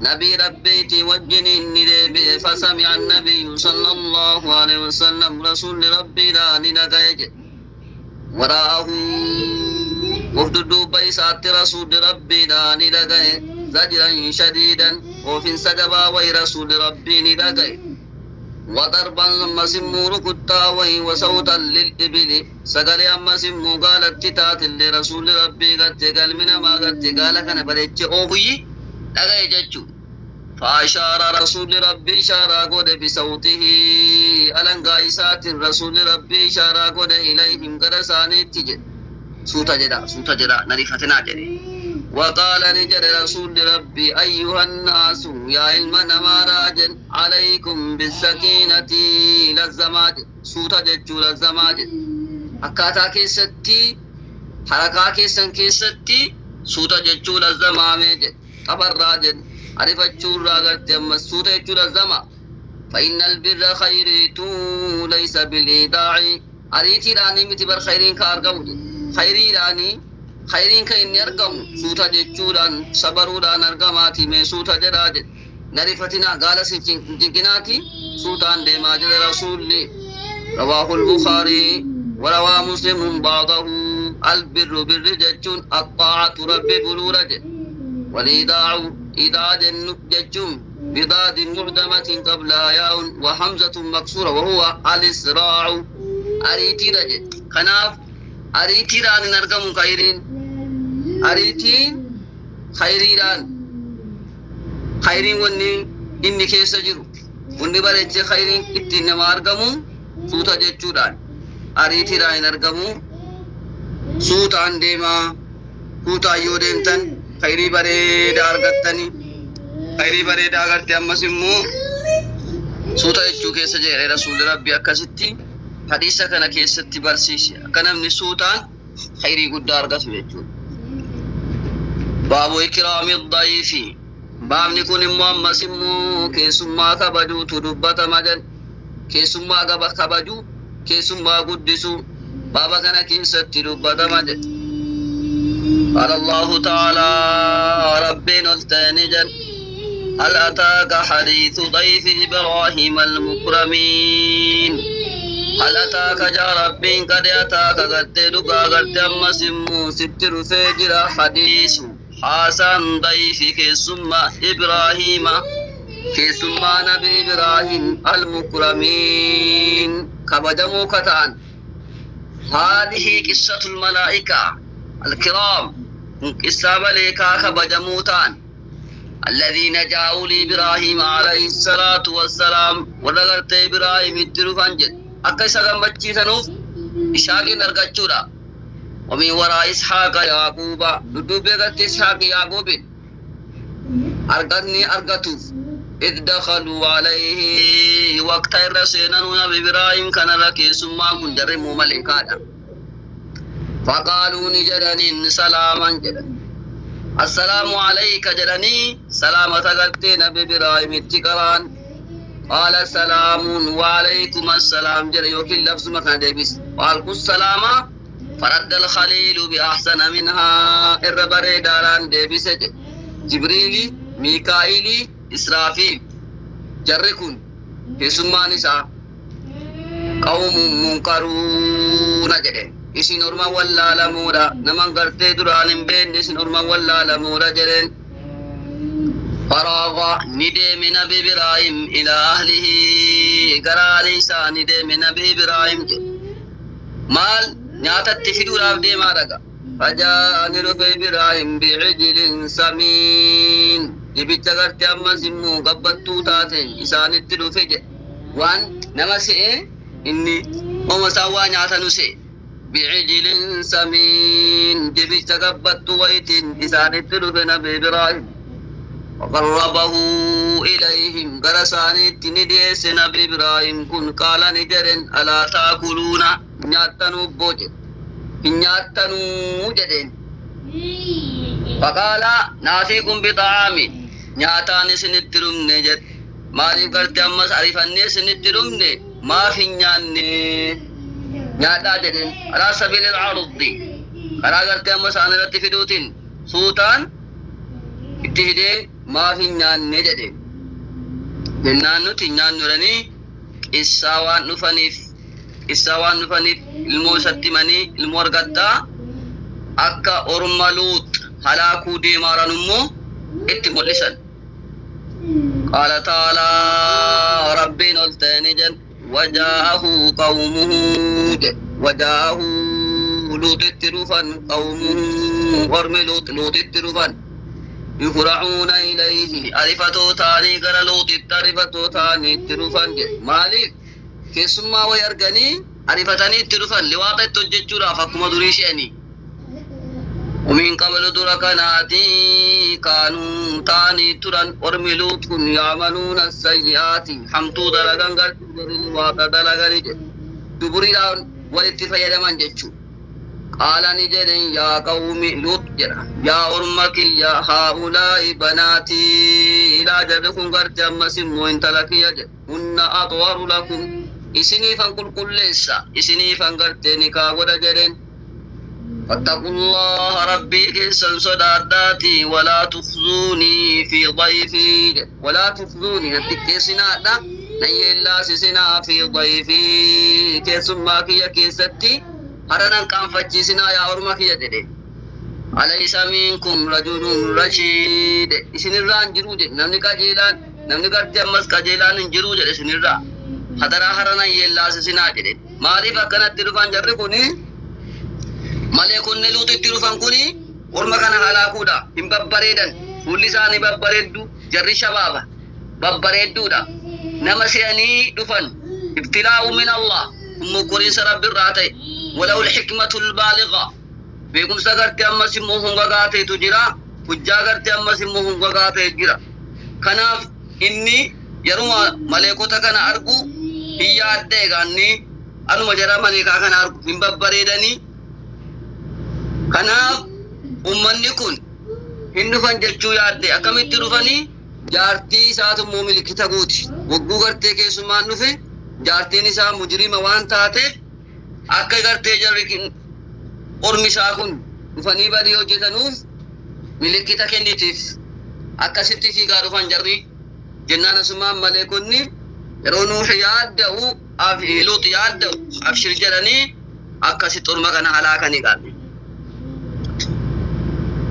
نبي ربي وجن ديبي. فسمع النبي صلى الله عليه وسلم، رسول ربي لا ننقيج، وراءه, وفد دوبا إسات رسول ربي لا ندقى، زجرا شديدا, وفي سجبا وي رسول ربي ندقى، وضربا أما ركتا وي، وصوتا للإبل, سقل أما سمو قالت تتات لرسول ربي قد قال من ما قد قال كان بريتش أوفي دقى جتشو. فأشار رسول ربي, إشارة قد بصوته, ألنقا إسات رسول ربي إشارة قد، إليهم, قد ساني تجد، suuta jedha, suuta jedha, nariifatinaa jedhe. وقال, نجد رسول ربي: أيها الناس, يا علم نما راجل، عليكم بالسكينة, لزمات, suuta jechuu lazzamaa jedhe. Akkaataa keessatti, harakaa keessan keessatti suuta jechuu lazzamaamee jedhe. Xabarraa jedhe, arifachuurraa garte ammas suuta jechuu lazzamaa. فإن البر خيريت ليس بالإيداع, ariitiidhaanii miti bar khayriin ka argamu jedhe. Khayriidhaanii, khayriin kan inni argamu suuta jechuudhaan, sabaruudhaan argamaati. Mee suuta jedhaa jedhe, narifatinaa, gaala cinqinaati, suutaan deemaa jedhe rasuulli. رواه البخاري وروى مسلم بعضه. البر, بر جتشون، الطاعة, ربي بلورة jedhe. والإيداع, إيداع جتشون بضاد معجمة قبلها ياء وهمزة مكسورة، وهو الإسراع, ariitiidha jedhe. Kanaaf Ariitiidhaan hin argamu khayriin. Ariitiin khayriidhaan. Khayriin wanni inni keessa jiru. Wanni bareechee khayriin ittiin nama argamu suuta jechuudhaan. Ariitiidhaan hin argamu. Suutaan deemaa. Suutaan yoo deemtan khayrii bareedaa argattanii. Khayrii bareedaa agarte ammas immoo suuta jechuu keessa jedhe Rasuulli Rabbi akkasitti hadiisa kana keessatti barsiise. Akka namni suutaan khayrii guddaa argatu jechuudha. Baabu ikraami dayifi. Baabni kun immoo ammas immoo keessummaa kabajuutu dubbatama jedhe. Keessummaa gaba kabajuu, keessummaa guddisuu baaba kana keessatti dubbatama jedhe. قال الله تعالى ربنا التاني جل هل أتاك حديث ضيف إبراهيم المكرمين هل أتاك جا رب قد أتاك قد لقا قد أما سمو ستر فجر حديث حسن ضيف كسم إبراهيم كسم نبي إبراهيم المكرمين كبدمو كتان هذه قصة الملائكة الكرام قصة ملائكة كبدموتان الذين جاءوا لإبراهيم عليه الصلاة والسلام ورغرت إبراهيم الترفنجد أكيسا غمبتشي سنوف إشاقي نرغتشورا ومن وراء إسحاق يعقوب دودوبي إسحاق يعقوب أرغتني أرغتوف إذ دخلوا عليه وقت الرسينا نبي إبراهيم كان لك ثم كن ملكا فقالوا نجدني سلاما جدا السلام عليك جدني سلامة قلتي نبي إبراهيم اتكران قال سلام وعليكم السلام جل يوكل لفظ مكان ديبس وألقوا السلام فرد الخليل بأحسن منها الربري داران ديبس جبريل ميكائيل إسرافيل جركن كسمان إسا قوم منكرون جدن isin orma wallaalamuudha naman gartee duraan hin beekne isin orma wallaalamuudha jedheen faraaga ni deeme nabi Ibraahim ilaa ahlihi gara ahli isaa ni deeme nabi Ibraahim jedhe maal nyaatatti fiduudhaaf deemaa dhaga fajaa ni dhufe Ibraahim bicijlin samiin dibicha garte ammas immoo gabbattuu taateen isaanitti dhufe jedhe waan nama se'e inni oma isaa waa nyaatanu se'e بعجل سمين جبش تقبت ويت إسان التلف نبي إبراهيم وقربه إليهم قرسان التنديس نبي إبراهيم كن قال نجر ألا تأكلون نياتنو بوجد نياتنو جدين فقال ناتيكم بطعام نياتان سنترم نجد ما قلت أمس عرفني سنترم ما في نياني nyaataa jedheen alaa sabiilil ardi karaa gartee amma isaan irratti fiduutiin suutaan itti fidee maaf hin nyaanne jedhe jennaan nuti hin nyaannu jedhanii qissaa waan dhufaniif ilmoo isatti himanii ilmoo argattaa akka orma Luut halaakuu deemaaran immoo itti mul'isan. Qaala ta'aalaa rabbiin ol ta'e ni jedhe. وجاءه قومه وجاءه لوط الترفا قومه ورم لوط لوط الترفا يهرعون إليه أرفتو تاني قال لوط الترفتو تاني الترفا مالك كسما ويرغني أرفتني الترفا لواطة تججرا فكما دريشاني ومن قبل دركناتي كانوا تاني تران ورم لوط يعملون السيئات حمتو دلغان واتا دبريدان ولت فيدمان جچو قال نجرين يا قوم لوط جرا يا أرمك يا هؤلاء بناتي إلى جبكم قرت أما سمو انت لك هن أطور لكم إسني فانقل كل ليس إسني فانقرت نكا ورجرين فاتقوا الله ربي كيسن صداداتي ولا تخزوني في ضيفي ولا تخزوني نتكيسنا نيلا سسنا في ضيفي كيسما كيا كيستي هرنا كان فتشسنا يا أرما كيا ددي أليس منكم رجل رشيد إسن الران جرود نمني كجيلان نمني كجمس كجيلان جرود إسن الرا هدرا هرنا يلا سسنا ددي مالي فكنت تلفان جربوني Maleekonni Luuxitti dhufan kuni orma kana halaakuudha. Hin babbareedan. Fuulli isaanii babbareeddu. Jarri shabaaba. Babbareedduudha. Nama se'anii dhufan. Ibtilaa'u min Allah. Mukkoriinsa Rabbi irraa ta'e. Walau lxikmatul baaliga. Beekumsa gartee ammas immoo hongagaa ta'etu jira. Hujjaa gartee ammas immoo hongagaa ta'e jira. Kanaaf inni yeruma maleekota kana argu hin yaaddee egaanni anuma jara maleekaa kana argu hin babbareedanii. Kanaaf ummanni kun hin dhufan jechuu yaadde. Akkamitti dhufanii? Jaartii isaatu immoo milikita guuti. Wagguu gartee keessummaan dhufe, jaartiin isaa mujrima waan taateef, akka gartee jarri ormi isaa kun dhufanii badii hojjetanuuf milikita kennitiif. Akkasitti fiigaa dhufan jarri jennaan, asumaan maleekonni yeroo Nuuhi yaadda'u, Luut yaadda'u, abshir jedhanii akkasitti orma kana halaakanii qabe.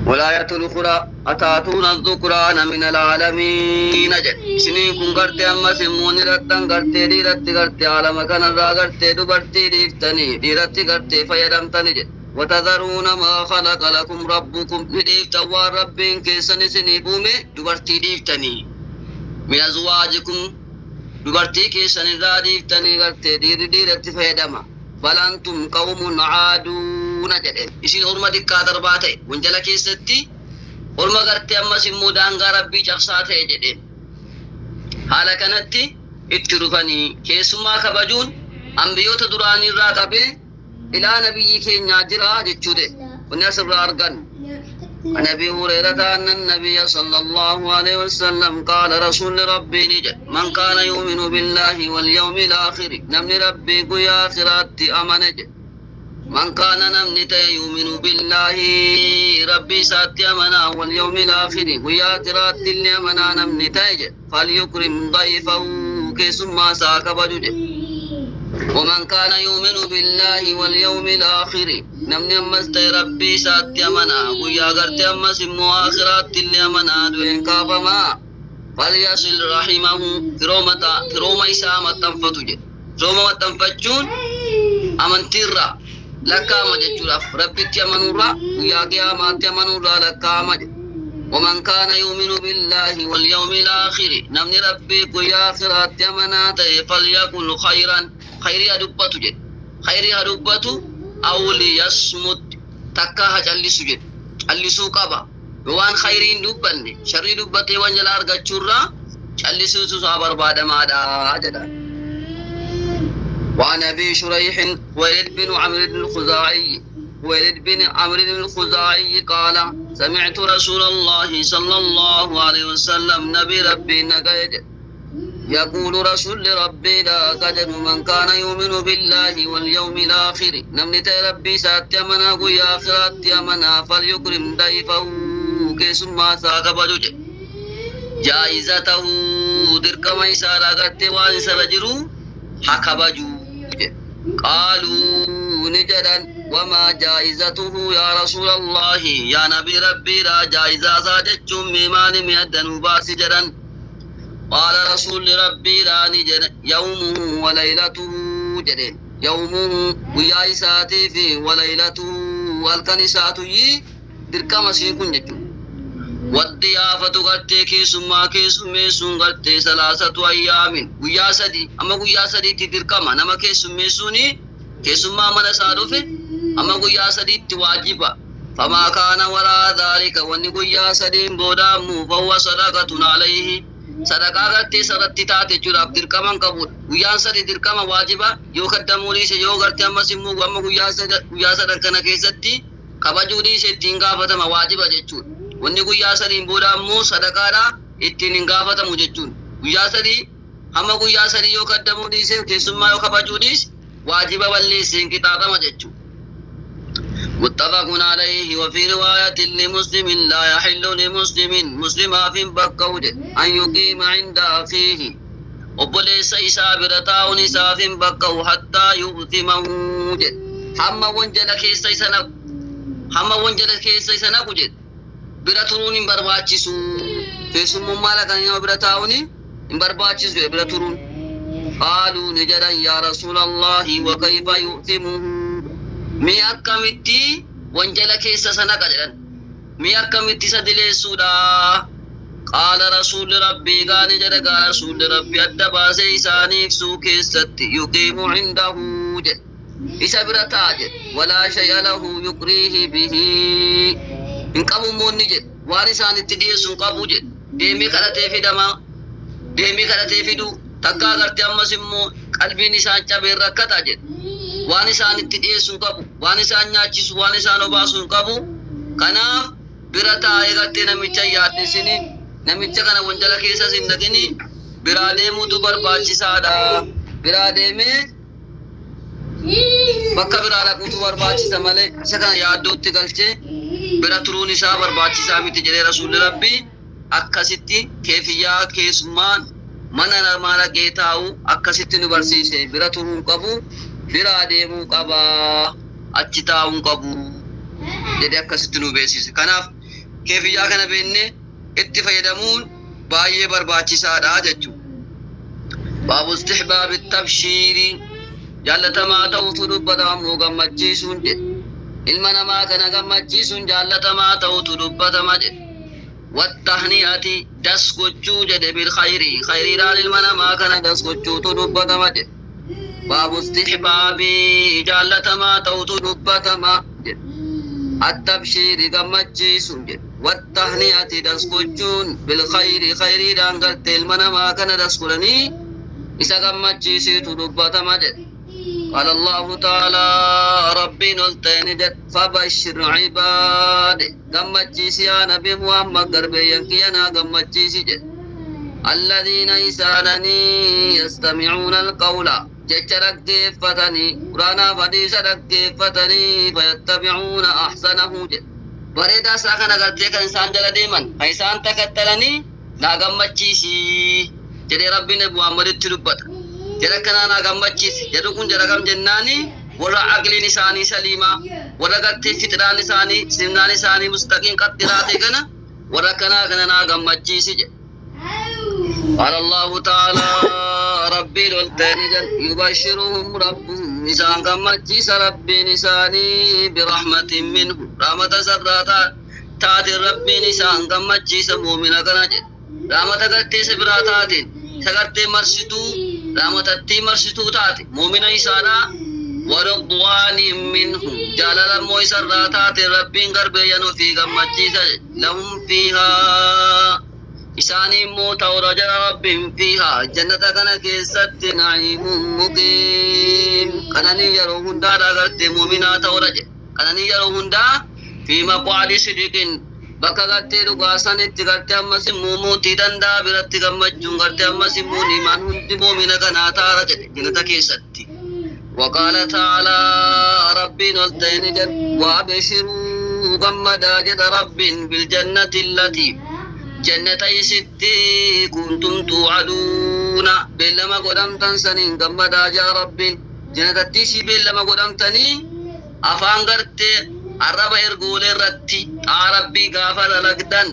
ولاية الأخرى أتاتون الذكران من العالمين jedhe. Isiniin kun gartee ammas immoo ni rattan gartee dhiiratti gartee alama kanarraa gartee dubartii dhiiftanii dhiiratti gartee fayyadamtani jedhe. وتذرون ما خلق لكم ربكم, ni dhiiftan waan Rabbiin keessan isiniif uume, dubartii dhiiftanii. من أزواجكم, dubartii keessan irraa dhiiftanii gartee dhiirri dhiiratti fayyadama. بل أنتم قوم عادون jedhe. Isin orma xiqqaa darbaa ta'e, wanjala keessatti orma gartee ammas immoo daangaa Rabbii cabsaa ta'e jedheen. Haala kanatti itti dhufanii. Keessummaa kabajuun ambiyoota duraanii irraa qabee ilaa nabiyyi keenyaa jira jechuu ta'e wanni asirraa argannu. عن ابي هريره ان النبي صلى الله عليه وسلم قال، رسول ربي نجد: من كان يؤمن بالله واليوم الاخر، نمني ربي قيا اخرات امن. من كان نمني يؤمن بالله، ربي سات امنا، واليوم الاخر، قيا اخرات اللي امنا نمني تيج، فليكرم ضيفه، كيسما ساك بجد. ومن كان يؤمن بالله واليوم الآخر، namni ammas ta'e Rabbii isaatti amanaa, guyyaa gartee ammas immoo aakhiraatti illee amanaa, du'een kaafamaa, فليصل رحمه, firooma isaa maxxanfatu jedhe. Firooma maxxanfachuun amantiirraa lakkaa'ama jechuudhaaf, Rabbitti amanuurraa, guyyaa qiyaamaatti amanuurraa lakkaa'ama jedhe. ومن كان يؤمن بالله واليوم الآخر، نمني ربي قيا آخرات أمنا فليقل خيرا، خيري هدبت جد، خيري هدبت، أو ليصمت، تكا هجلس جد، callisuu qaba. Waan khayriin dubbanne sharrii dubbatee waan jala argachuurraa callisuutu isaa barbaadamaadha jedha. وعن ابي شريح خويلد بن عمرو بن الخزاعي، خويلد بن عمرو بن الخزاعي قال: سمعت رسول الله صلى الله عليه وسلم، نبي ربي نقيد يقول، رسول ربي لا قدر: من كان يؤمن بالله واليوم الآخر، نمني ربي سات أمنا قيا آخرات أمنا، فليكرم ضيفه، كيسما ساق بجوج، جائزته، دركما إسارة قد وان سرجرو حكبجو. قالوا نجدا: وما جائزته يا رسول الله؟ يا نبي ربي لا جائزة ساجتشم ميمان ميدن باسجدا. قال رسول ربي لا نجد: يومه وليلته جدين، يومه ويا إساتي في، وليلته والكنساتي، dirqama siin kun jechuudha. والضيافة gartee keessummaa keessummeessuun gartee ثلاثة أيام, guyyaa 3, amma guyyaa 3tti dirqama nama keessummeessuuni. Keessummaa mana isaa dhufe amma guyyaa 3tti waajiba. فما كان وراء ذلك, wanni guyyaa 3n boodaamu، فهو صدقة عليه, sadaqaa gartee sarratti taate jechuudhaaf, dirqama hin qabudha. Guyyaan 3 dirqama waajiba. Yoo kaddamuu dhiise, yoo gartee ammas immoo amma guyyaa 3n kana keessatti kabajuu dhiise, ittiin gaafatama, waajiba jechuudha. Wanni guyyaa 3n booda ammoo sadaqaadha, ittiin hin gaafatamu jechuudha. Guyyaa 3, hamma guyyaa 3 yoo kaddamuu dhiise, keessummaa yoo kabajuu dhiise, waajiba balleesse, hin qixaaxama jechuudha. متفق عليه. وفي رواية لمسلم: لا يحل لمسلم، مسلما في بكود، أن يقيم عند أخيه، obboleessa isaa bira taa'uun isaaf hin bakka'u، حتى يؤثمه jedhe, hamma wanjala keessa isa naqu, hamma wanjala keessa isa naqu jedhe bira turuun hin barbaachisu. Keessummummaa lakan nama bira taa'uun hin barbaachisu jedhe bira turuun. قالوا ni jedhan: يا رسول الله، وكيف يؤثمه? Mee akkamitti Wanjala keessa isa naqa jedhan. Mee akkamitti isa dileessuudha? Qaala rasuulli rabbii gaani jedhe gaa rasuulli rabbii adda baasee isaanii ibsuu keessatti yuqiimu cindahu jedhe. Isa bira taa'a jedhe. Walaa shay'a lahu yuqriihi bihi. Hin qabu immoo inni jedhe. Waan isaanitti dhiyeessu hin qabu jedhe. Deemee kadhatee fidama. Deemee kadhatee fiduu. Takkaa agartee ammas immoo qalbiin isaan cabeen rakkata jedhe. Waan isaan itti dhiyeessu hin qabu. Waan isaan nyaachisu, waan isaan obaasu hin qabu. Kanaaf bira taa'ee gartee namicha hin yaaddessini. Namicha kana wanjala keessas hin naqini. Biraa deemuutu barbaachisaadha. Biraa deemee bakka biraa dhaquutu barbaachisa malee isa kana yaaddootti galchee bira turuun isaa barbaachisaa miti jedhee rasuulli rabbii akkasitti keefiyyaa keessummaan mana namaa dhaqee taa'u akkasitti nu barsiise. Bira turuu hin qabu, biraa deemuu qaba, achi taa'uu hin qabu jedhee akkasitti nu beeksise. Kanaaf keefiyyaa kana beeknee itti fayyadamuun baay'ee barbaachisaadha jechuudha. Baabu istihbaabi tabshiiri jaallatamaa ta'utu dubbatama ammoo gammachiisuun jedhe. Ilma namaa kana gammachiisuun jaallatamaa ta'utu dubbatama jedhe. Wattahni'ati das gochuu jedhe bil khayrii khayriidhaan ilma namaa kana das gochuutu dubbatama jedhe. Baabu istihbaabi jaallatamaa ta'utu dubbatama jedhe. Attabshiiri gammachiisuun jedhe. Wattahni'ati das gochuun bil khayrii khayriidhaan gartee ilma namaa kana das godhanii isa gammachiisiitu dubbatama jedhe. قال الله تعالى ربي نلتين جد فبشر عباد قمتشيسي يا نبي محمد قربي ينكينا قمتشيسي جد الذين إسانني يستمعون القول جج ركفتني قرانا فديس ركفتني فيتبعون أحسنه جد بريدا ساخنا قرتي كان إنسان جل ديمن إنسان تكتلني نا قمتشيسي جد ربي نبي محمد تلبت jara kanaa naa gammachiise jarri kun jara kam jennaani warra aqliin isaanii saliimaa warra gartee fixraan isaanii sirnaan isaanii mustaqiin qaxxiraa ta'e kana warra kanaa kana naa gammachiisi jedhe. قال الله تعالى ربي الولتين يبشرهم ربهم إسان gammachiisa rabbiin isaanii برحمة منه رحمة سراتا تاتي rabbiin isaan gammachiisa mu'mina kana jedhe. Rahmata gartee isa biraa taateen isa gartee marsituu rahmatattii marsituu taate mu'mina isaadhaa waridwaani minhu jaalala immoo isarraa taate rabbiin garbeeyyan ofii gammachiisa lahum fiihaa isaanii immoo ta'uudha jala rabbiin fiihaa jannata kana keessatti na'iimun muqiim qananii yeroo hundaadha gartee mu'minaa ta'uudha jedhe qananii yeroo hundaa fi maqwaadi sidiqin bakka gartee dhugaa sanitti gartee ammas immoo mootii danda'a biratti gammachuun gartee ammas immoo niimaan hundi mu'mina kanaa taara jedhe jannata keessatti. وقال تعالى ربي نلتين جل وابشروا غمدا جد رب بالجنة التي جنة ستي كنتم توعدون بلما قدمتن سنين غمدا جا رب جنة تيسي بلما قدمتني أفان غرتي الرب إرقول الرتي ربي غافر لقدن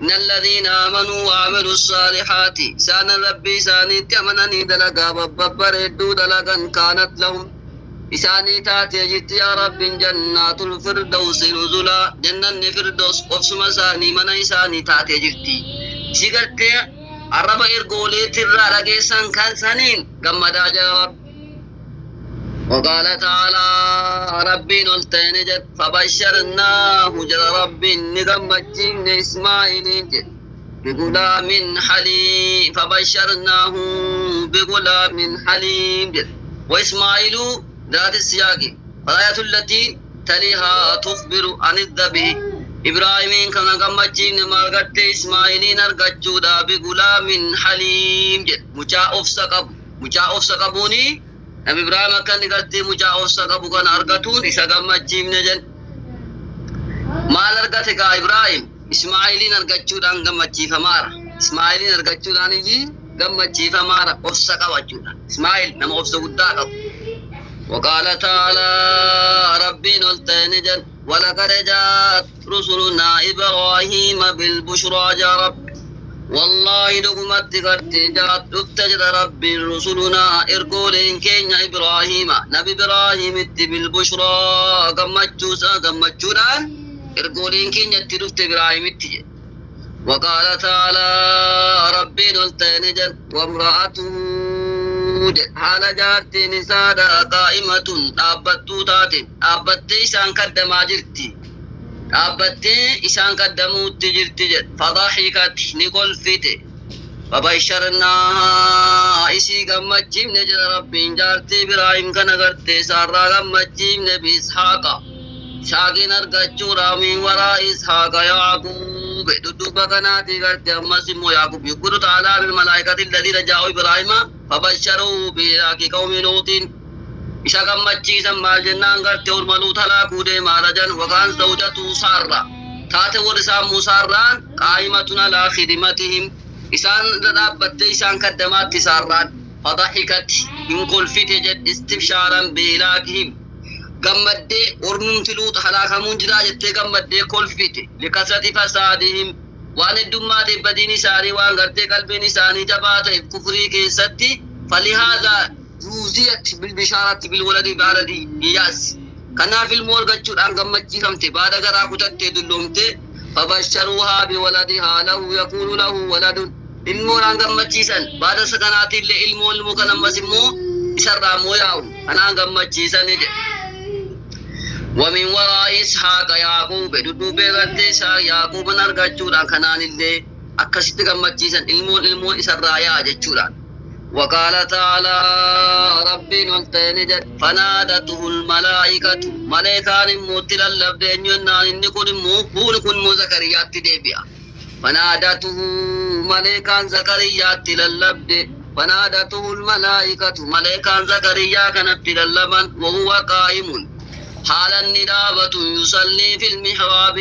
إن الذين آمنوا وعملوا الصالحات سان ربي ساني تمنني دلقا بببردو دلقا كانت لهم إساني تاتي جت يا رب جنات الفردوس نزلا جنة فردوس قفسما ساني من إساني تاتي جتي سيغرتي الرب إرقولي ترى رقيسان كان سنين قمدا جواب وقال تعالى ربي نلتين جد فبشرناه جد ربي نغمجين إسماعيل جد بغلام حليم فبشرناه بغلام حليم جد وإسماعيل ذات السياق فالآية التي تليها تخبر عن الذبح إبراهيم كما غمجين مالغت إسماعيل أرغجودا بغلام حليم جد مجا أفسقب مجا أفسقبوني Nabi Ibrahim akka inni gartee mucaa obsa qabu kana argatuun isa gammachiifne jedhe. Maal argate gaa Ibrahim? Ismaa'iliin argachuudhaan gammachiifamaara. Ismaa'iliin argachuudhaan iyyii gammachiifamaara obsa qabachuudha. Ismaa'il nama obsa guddaa qabu. وقال تعالى ربي نلتين جل ولقد جاءت رسلنا إبراهيم بالبشرى يا رب Wallaahi dhugumatti gartee jaat dhufte jedha Rabbiin rusulunaa ergooleen keenya Ibraahiima nabi Ibraahiimitti bilbushraa gammachuusaa gammachuudhaan ergooleen keenya itti dhufte Ibraahiimitti jedhe. وقال تعالى ربي نلتين جل وامرأته حال جارتين سادة قائمة أبتو تاتين أبتي إسان قدما جرتي dhaabbattee isaan qaddamuutti jirti jedhe. Fadahikat ni kolfite. Fabasharnaahaa isii gammachiifne jedha Rabbiin jaartii Ibraahim kana gartee isaarraa gammachiifne biishaaqa. Ishaaqiin argachuudha min waraa Ishaaqa Yaaquub dudduuba kanaatii garte ammas immoo Yaaquub yuqbiru ta'aalaa bilmalaa'ikati alladhiina jaa'u Ibraahima fabasharuu bihilaaki qawmi Luutiin isa gammachiisan maal jennaan garte orma Luut halaakuu deemaa rajan wakaan zawjatuu Saarra taate warri isaan Musaarraan qaa'imatun alaa khidmatihim isaan irra dhaabbattee isaan kaddamaatti Saarraan fadahikat hin kolfite jedhe istibshaaran bihilaakihim gammaddee ormumti Luut halaakamuun jiraa jettee gammaddee kolfite likasrati fasaadihim waan heddummaatiif badiin isaanii waan gartee qalbiin isaanii jabaa ta'eef kufrii keessatti falihaadha juuziyat bilbishaaraatti bilwaladii baaladii iyyaas kanaaf ilmoo argachuudhaan gammachiifamte baada garaa kutattee dulloomte fabasharuuhaa biwaladihaa lahu yakuunu lahu waladun ilmoodhaan gammachiisan baada isa kanaatiillee ilmoo ilmoo kan ammas immoo isarraa immoo yaa'u kanaan gammachiisani jedhe. ومن وراء إسحاق يعقوب دudduubee gartee isaa Yaaquuban argachuudhaan kanaan illee akkasitti gammachiisan ilmoon ilmoon isarraa yaa'a jechuudhaan. وقال تعالى ربي نلتين جد فنادته الملائكة ملائكان موت للبد أن إن كن مو كن مو زكريا تدبيا فنادته ملائكان زكريا تللبد فنادته الملائكة ملائكان زكريا كانت تللبن وهو قائم حال الندابة يصلي في المحراب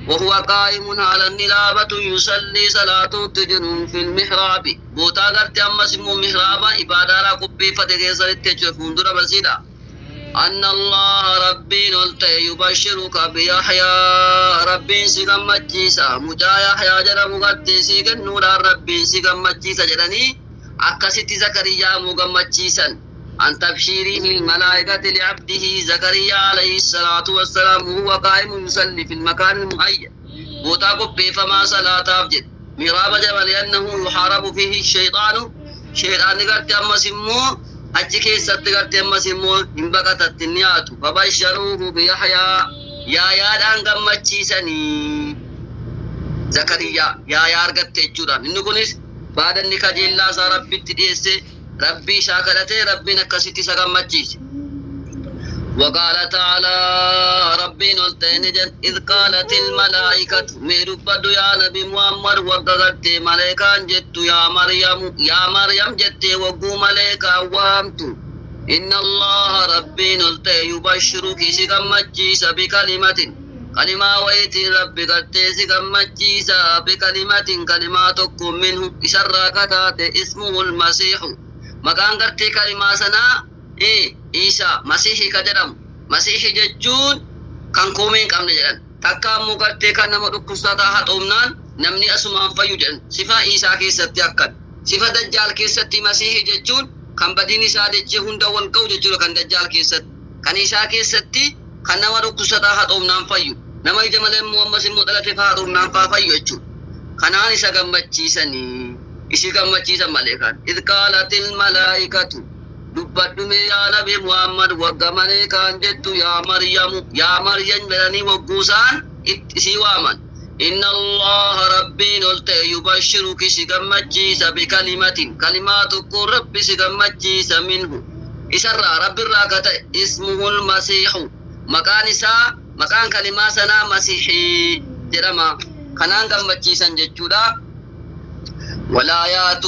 وهو قائم على الندابة يصلي صلاة تجر في المحراب بوتا غرت أما سمو محرابا إبادة لا قبي فتغيسر التجر فندر بسيدا أن الله ربي نلت يبشرك بيحيى ربي سيغمتشيسا مجا يحيى جرى مغتي سيغن ربي سيغمتشيسا جراني أكست زكريا مغمتشيسا عن تبشيره الملائكة لعبده زكريا عليه الصلاة والسلام وهو قائم يصلي في المكان المهيأ بوتا قبي فما صلاة أبجد ميراب جبل لأنه يحارب فيه الشيطان شيطان قرت أما سمو achi keessatti gartee ammas immoo hin baqatatti ni haatu fabasharuuhu biyahyaa yaayaadhaan gammachiisanii Zakariyaa yaayaa argatte jechuudhaan inni kunis baadanni kajeellaa isaa Rabbitti dhiyeesse Rabbii isaa kadhatee Rabbiin akkasitti isa gammachiise. وقال تعالى ربي نلتين جن إذ قالت الملائكة ميربد يا نبي محمد وقالت ملائكة جت يا مريم يا مريم جت وقو ملائكة وامت إن الله ربي نلتي يبشرك سكمتشيس بكلمة كلمة ويت ربي قلت سكمتشيس بكلمة كلمة تكون منه إسرى اسمه المسيح مكان قلت كلمة سنا إيه Isa Masiihii ka jedhamu Masiihii jechuun kan komee hin qabne jedhan takka ammoo gartee kan nama dhukkubsataa haxoomnaan namni asumaan fayyu jedhan sifa Isaa keessatti akkan sifa Dajjaal keessatti Masiihii jechuun kan badiin isaa dachee hunda wal ga'u jechuudha kan Dajjaal keessatti kan Isaa keessatti kan nama dhukkubsataa haxoomnaan fayyu nama ija malee immoo ammas immoo dhalate faa haxoomnaan faa fayyu jechuudha kanaan isa gammachiisanii isii gammachiisan malee kan idh qaalatil malaa'ikatu dubbadhu mee yaa nabi Muhammad wagga malee kan jettu yaa Maryamu yaa Maryam jedhanii wagguusaan isii waaman inna allaha rabbiin ol ta'e yubashiruki si gammachiisa bikalimatin kalimaa tokkoon rabbi si gammachiisa minhu isarraa rabbirraa ka ta'e ismuhul masiihu maqaan isaa maqaan kalimaa sanaa masiihii jedhama kanaan gammachiisan jechuudha. والآيات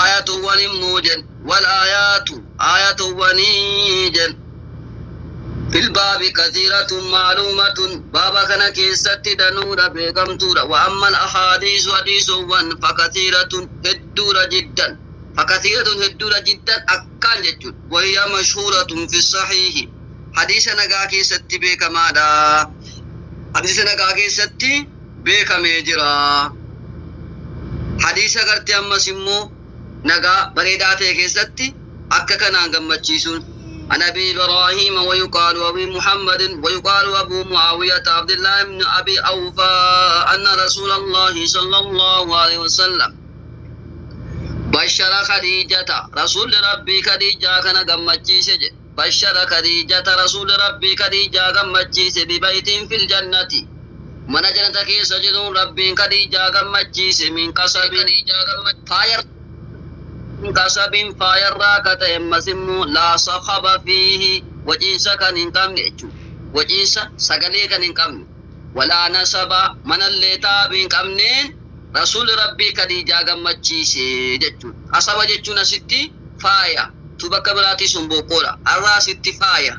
آيات ونموجن والآيات آيات ونيجن في الباب كثيرة معلومة بابا كان كيست دنور بكمتورة وأما الأحاديث حديث ون فكثيرة هدورة جدا فكثيرة هدورة جدا أكان جدود وهي مشهورة في الصحيح حديث نغا كيست بكما حديث نغا كيست بكما جرا. Hadiisa gartee ammas immoo nagaa bareedaa ta'e keessatti akka kanaan gammachiisuun. عن أبي إبراهيم ويقال أبي محمد ويقال أبو معاوية عبد الله بن أبي أوفى أن رسول الله صلى الله عليه وسلم بشر خديجة رسول ربي خديجة كان قمتشيس بشر خديجة رسول ربي خديجة قمتشيس ببيت في الجنة من جنة كيس جدون ربي خديجة قمتشيس من قصب فاير kasabin faayarraa ka ta'e ammas immoo laa sakhaba fiihi waciinsa kan hin qabne jechuudha. Waciinsa sagalee kan hin qabne. Walaa nasaba manallee taabii hin qabneen rasuulli rabbii Khadiijaa gammachiise jechuudha. Asaba jechuun asitti faaya. Tu bakka biraatii sun boqqoodha. Har'a asitti faaya.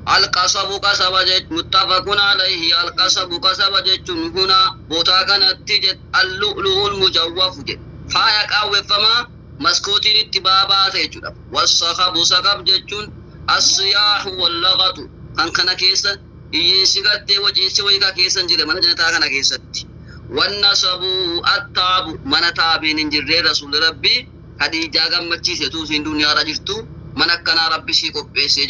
Alqasabu qasaba jechuun muttafaqun alayhi alqasabu qasaba jechuun huna bootaa kanatti jedhu allu'lu'ul mujawwafu jedhu. Faaya qaawweffamaa maskootiin itti baabaate jechuudha. Wassakabu sakab jechuun assiyaahu wallaqatu kan kana keessa hiyyeessi gartee waciinsi wayikaa keessa hin jirre mana jannataa kana keessatti. Wannasabu attaabu mana taabiin hin jirree rasuulli rabbii Khadiijaa gammachiise utuu isiin duniyaarra jirtu mana akkanaa rabbi sii qopheessee jira.